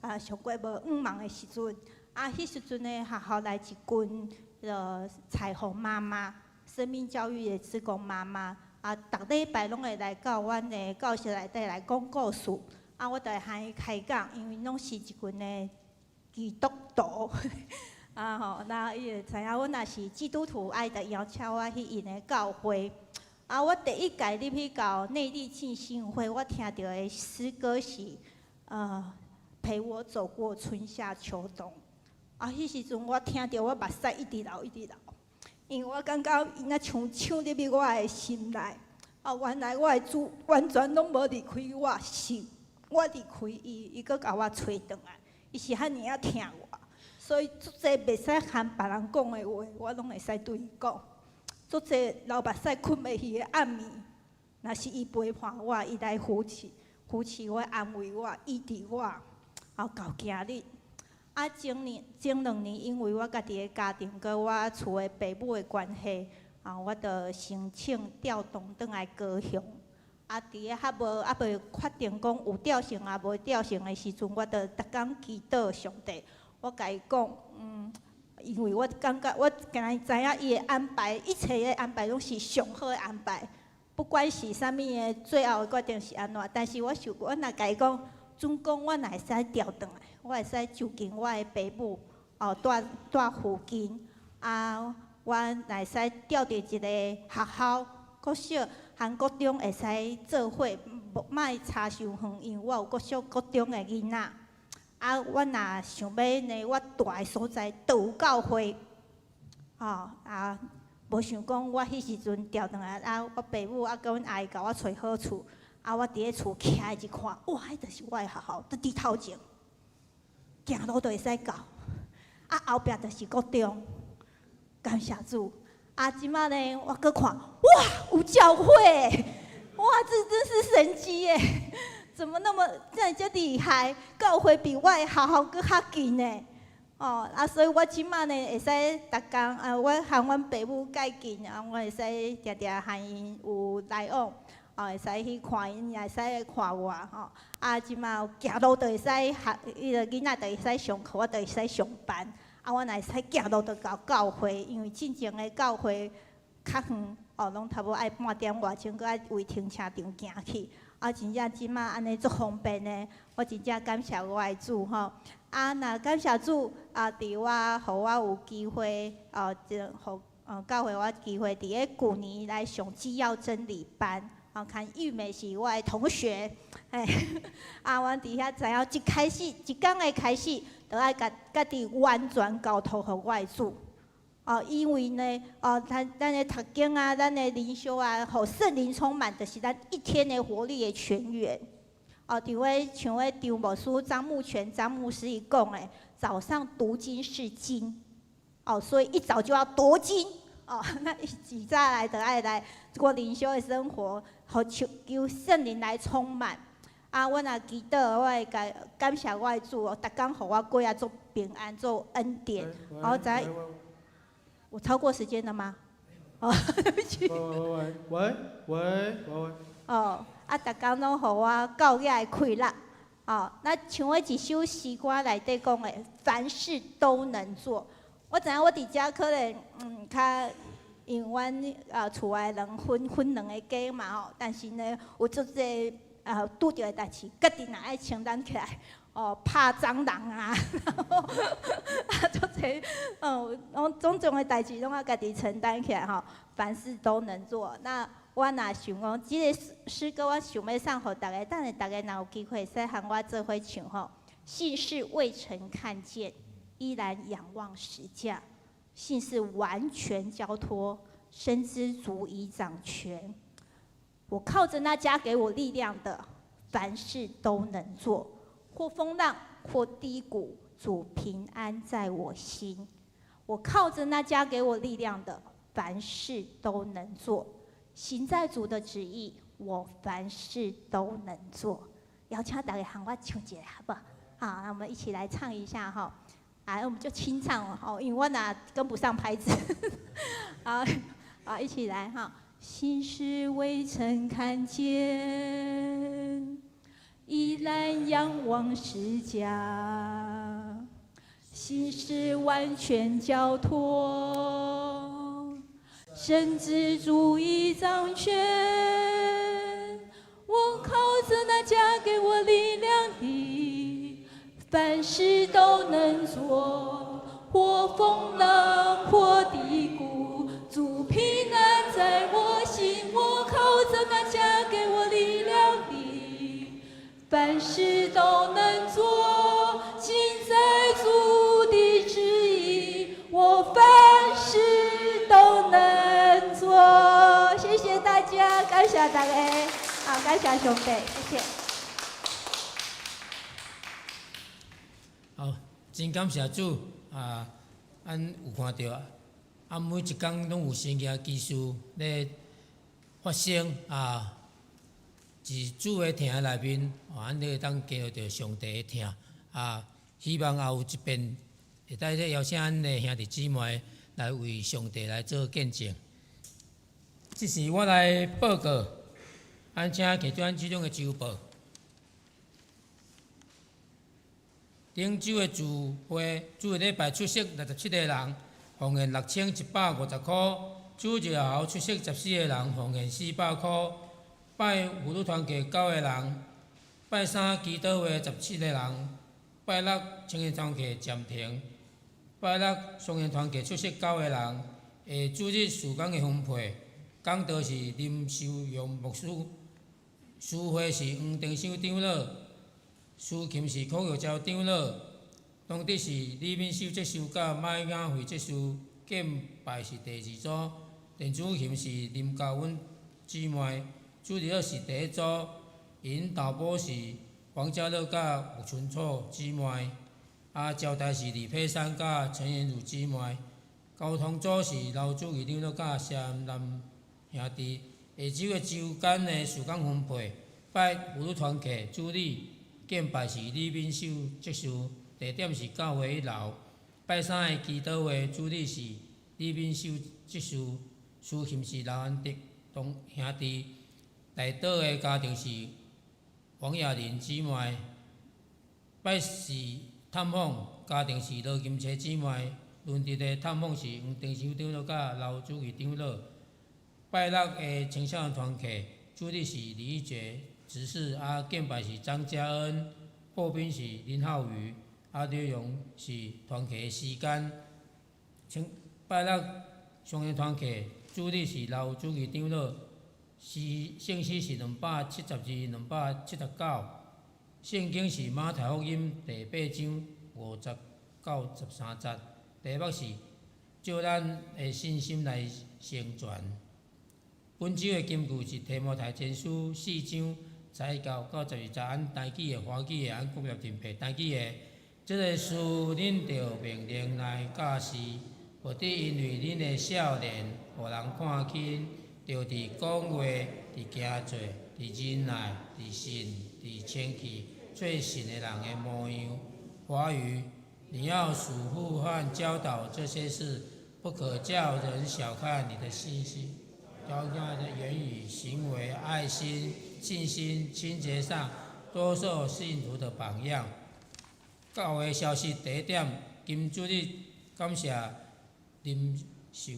啊，上過無向望的時陣，啊，彼時陣呢，學校來一群。彩虹媽媽，生命教育的志工媽媽，啊，逐禮拜攏會來到阮的教室內底來講故事，啊，我就會和伊開講，因為攏是一群的基督徒，啊吼，那伊會知影阮也是基督徒，啊，伊就邀請我去𪜶的教會。啊，我第一屆入去到內壢浸信會，我聽著的詩歌是，陪我走過春夏秋冬。啊！彼時陣我聽著，我目屎一直流，一直流，因為我感覺伊若像唱入去我的心內。啊，原來我的主完全攏無離開我，是我離開伊，伊閣共我揣轉來。伊是遐爾仔疼我，所以足濟袂使和別人講的話，我攏會使對伊講。足濟流目屎睏袂去的暗暝，若是伊陪伴我，伊來扶持、扶持我、安慰我、醫治我，啊，到今日。啊，前年、前兩年，因為我家己的家庭佮我厝的爸母的關係，啊，我就申請調動轉來高雄。啊，佇咧還無還未確定講有調成抑無調成的時陣，我就逐工祈禱上帝。我共伊講，因為我感覺我敢若知影伊的安排，一切的安排攏是上好的安排，不管是啥物的，最後的決定是按怎。但是我想，我若共伊講，準講我若會使調轉來。我會使就近我的爸母，哦，住住附近，啊，我若會使調佇一個學校，國小和國中會使做伙，無莫差傷遠，因為我有國小、國中的囡仔。啊，我若想欲呢，我蹛的所在都有教會，吼啊，無想講我彼時陣調轉來啊，我爸母啊，佮阮阿姨共我揣好厝，啊，我佇咧厝徛來一看，哇，彼就是我的學校，佇佇頭前，行路就會使到，啊，後壁就是國中，感謝主。啊，這馬呢，我閣看，哇，有教會，哇，這真是神蹟耶！怎麼那麼這這厲害？教會比我的學校閣較近呢？哦，啊，所以我這馬呢會使逐工啊，我和阮爸母蓋近啊，我會使定定和𪜶有來往，哦，會使去看𪜶，也會使來看我，吼。啊，這馬行路就會使學，彼个囡仔就會使上課，我就會使上班。啊，我若會使行路就到教會，因為進前的教會較遠，哦，攏差不多愛半點外鐘，閣愛為停車場行去。啊，真正這馬按呢足方便的，我真正感謝我的主吼。啊，若感謝主啊，佇我予我有機會哦，就予教會我機會佇咧舊年來上基要真理班，哦，看玉美是我的同學，嘿，啊，阮佇遐知影一開始一工的開始，就愛共家己完全交託予我的主。哦，因為呢，哦，咱的讀經啊，咱的靈修啊，予聖靈充滿，就是咱一天的活力的泉源。哦，佇我像彼張牧師張牧全張牧師伊講的，早上讀經是金，哦，所以一早就要讀經。哦，那一早來就愛來過靈修的生活，予求求聖靈來充滿。啊，我若祈禱，我會感感謝我的主哦，逐工予我過啊足平安，足恩典。我知影我超過時間了嗎？哦，對不起。
喂喂喂喂喂喂。
哦，啊，逐工攏予我夠額的氣力。哦，那像我一首詩歌內底講的，凡事都能做。我知影我佇遮可能較，因為阮啊厝內人分分兩個家嘛吼，但是呢，有足濟啊拄著的代誌，家己若愛承擔起來。哦，拍蟑螂啊，然後啊，足濟，哦，攏種種的代誌攏愛家己承擔起來吼，凡事都能做。那我若想講，這个詩歌我想欲送予逐家，等下逐家若有機會，會使和我做伙唱吼。信是未曾看見，依然仰望十架；信是完全交託，深知主已掌權。我靠着那加給我力量的，凡事都能做。或風浪，或低谷，主平安在我心。我靠着那加給我力量的，凡事都能做。行在主的旨意，我凡事都能做。邀請大家和我唱一下，好不好？好，那我們一起來唱一下哈。啊，我們就清唱哦，因為我若跟不上拍子。好，好，一起來哈。信是未曾看見，依然仰望十架，信是完全交託，深知主已掌權。我靠着那加給我力量的，凡事都能做。或風浪，或低谷，主平安在我心。我靠着那加給我力量的，凡事都能做，行在主的旨意，我凡事都能做。謝謝大家，感謝大家，好，感謝上帝，謝謝。
好，真感謝主啊！咱有看著啊，每一工攏有神蹟奇事咧發生啊！佇主的疼內面，咱會當經歷著上帝的疼啊！希望也有一遍會當邀請咱的兄弟姊妹來為上帝來做見證。這時我來報告，咱請提出咱手中的週報。頂週的聚會，主日禮拜出席67個人，奉獻6150塊；主日後出席14個人，奉獻400塊。拜婦女團契9個人，拜三祈禱會17個人，拜六青年團契暫停，拜六雙年團契出席9個人。下主日事工的分配，講道是林修榮牧師，司會是黃定修長老。司琴是柯玉娇長老，當日是李敏秀執事佮麥雅惠執事，敬拜是第二組，電子琴是林嘉允姊妹，主日學是第一組，引導簿是黃家樂佮吳春楚姊妹，啊，招待是李佩珊佮陳妍如姊妹，交通組是劉主義長老佮謝南兄弟。下晝的週間的時間分配，拜婦女團契主禮敬拜是李敏秀執事，地點是教會一樓。拜三的祈禱會主禮是李敏秀執事，司琴是劉安迪同兄弟。代禱的家庭是王雅玲姊妹。拜四探訪家庭是羅金車姊妹，輪值的探訪是黃定修長老佮劉主義長老。拜六的青少年團契主禮是李義傑執事，啊，敬拜是張嘉恩，破冰是林浩宇，啊，內容是團契的時間。請拜六少年團契主禮是劉主義長老，是聖詩是272、279，聖經是馬太福音第八章50到13節，題目是照咱的信心來成全。本週的金句是提摩太前書四章11到12節，按台語的、華語的、按國語真白。台語的，這个事恁著命令來教示，無得因為恁的少年，予人看輕，著佇講話、佇行做、佇忍耐、佇信、佇清氣，做信的人的模樣。華語，你要囑咐和教導這些事，不可叫人小看你的信心。教教的言語、行為、愛心、信心、清潔上，多做信徒的榜樣。教會消息第一點，今主日感謝林秀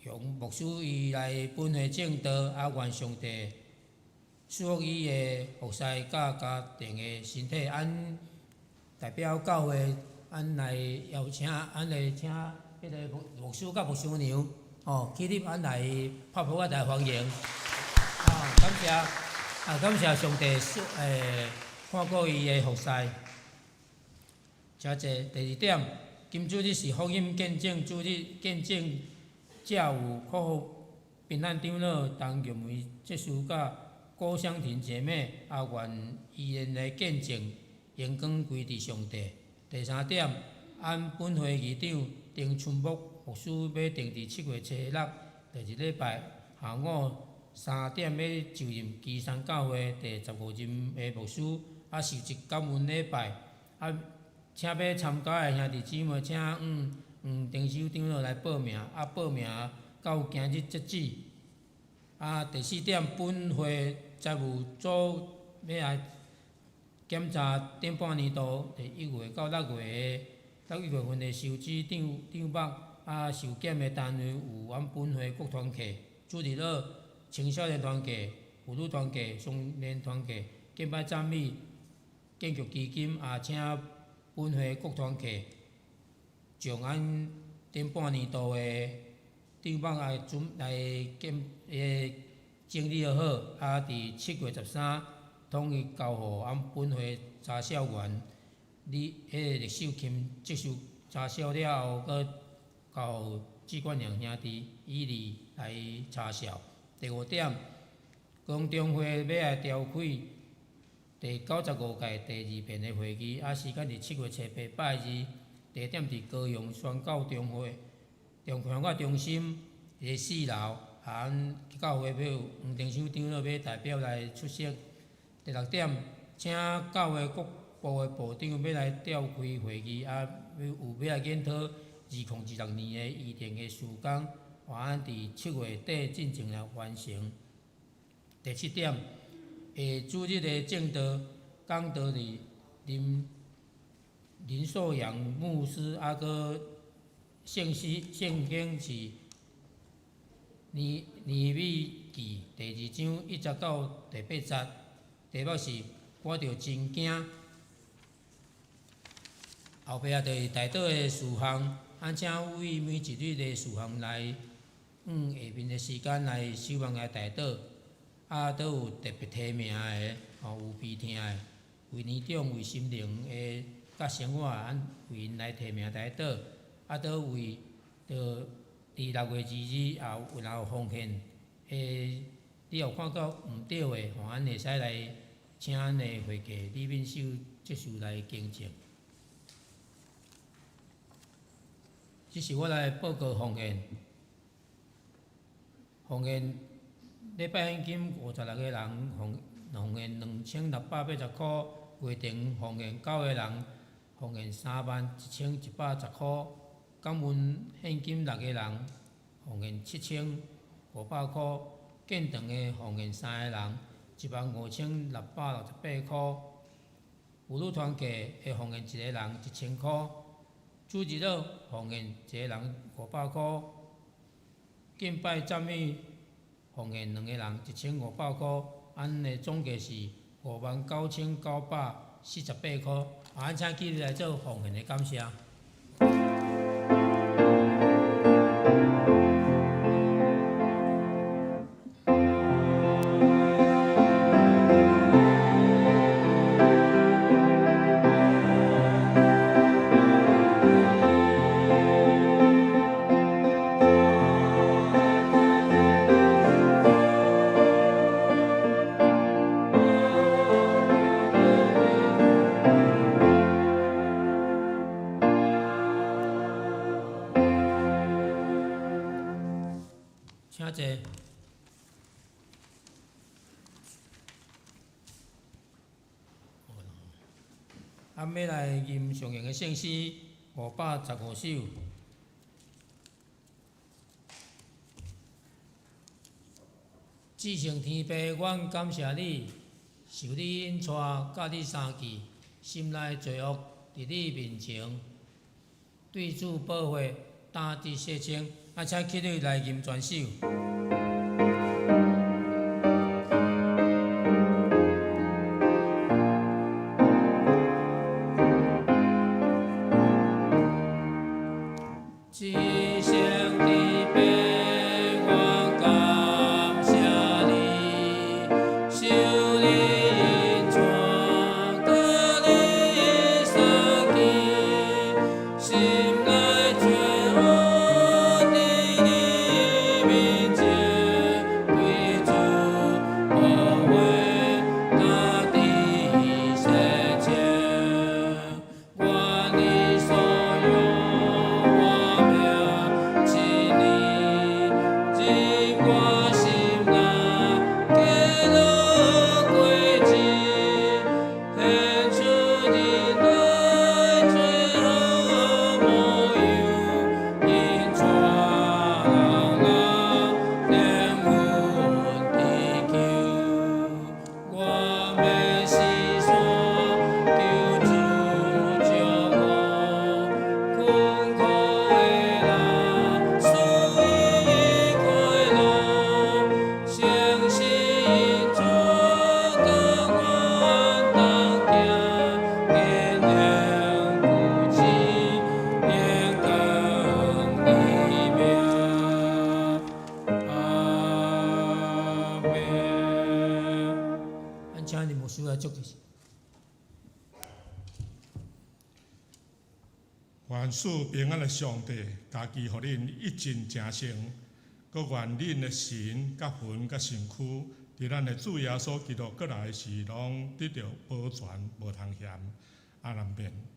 雄牧師伊來本會證道，啊，願上帝賜福伊的服侍佮家庭的身體。按代表教會，按來邀請，按來請彼个牧牧師佮牧師娘，哦，起立，按來拍噗仔來歡迎。啊，感謝，啊，感謝上帝看顧伊的服侍。請坐。第二點，今主日是福音見證主日，見證者有柯福平安長老陳玉梅執事佮郭香婷姐妹，啊，願伊𪜶的見證榮光歸佇上帝。第三點，按本會議長丁春木牧師欲定佇7月初六第二禮拜下午3點欲就任基山教會第15任的牧師，啊，受職感恩禮拜，啊，請欲參加的兄弟姊妹，請向黃丁修長老來報名，啊，報名到今日截止。啊，第四點，本會財務組欲來檢查頂半年度第1月到6月的6月份的收支帳帳目，啊，受檢的單位有阮本會各團契、主日學、青少年團契、婦女團契、少年團契、敬拜讚美、建築基金，啊，請本會各團契將按頂半年度的帳目來準來檢整理好，啊，佇7月13統一交予按本會查銷員李彼个李秀琴接受查銷了後，閣交予志冠良兄弟以利來查銷。第五點，公中會欲來召開第95屆第二遍的會議，啊，時間佇7月初八拜二，地點佇高雄宣教中會中宣教中心的四樓。啊，阮教會欲有黃定修長老欲代表來出席。第六點，請教會各部的部長欲來召開會議，啊，欲有欲來研討2026年的預定的事工，願按佇7月底進前來完成。第七點，下主日的證道講道佇林林壽陽牧師，啊，閣聖詩聖經是尼尼米記第二章1節到第8節，題目是我著真驚。後壁就是代禱的事項，按請為每一日的事項來，用下面的時間來守望來代禱，啊，都有特別提名的，吼，有備聽的。為年長、為心靈的佮生活，咱為𪜶來提名代禱，啊，閣為著佇6月22也有若有奉獻的，你有看到毋對的，吼，咱會使來請咱的會計李敏秀執事來更正。這是我來報告奉獻，奉獻禮拜獻金56個人奉獻2680箍，月亭奉獻9個人奉獻3萬1110箍，感恩獻金6個人奉獻7500箍，建堂的奉獻3個人1萬5668箍，婦女團契的奉獻1個人1000箍。主日學奉獻一個人500箍，敬拜讚美奉獻兩個人1500箍，按呢總計是5萬9948箍。啊，咱請起立來做奉獻的感謝。請坐。啊，欲來吟上型的聖詩515首。至聖天父，阮感謝你，受你引帶，佮你相見，心內罪惡佇你面前，對主寶血擔得洗清。啊，請起立來吟全首。至聖天父，我感謝你，受你引帶，佮你相見，心內罪惡佇你面前，對主寶血擔得洗清，願你所有我命一年，入我心內基督果子，顯出人類最好模樣，引帶人靈魂得救。我欲四散求主照顧，困苦的人賜伊快樂，誠實引主佮阮同行，堅定固志，榮光你名。阿們。咱請林牧師來祝福。
願賜平安的上帝，家己予恁一盡成聖，閣願恁的神、佮魂、佮身軀，佇咱的主耶穌基督閣來時，攏得著保全，無通嫌。阿們。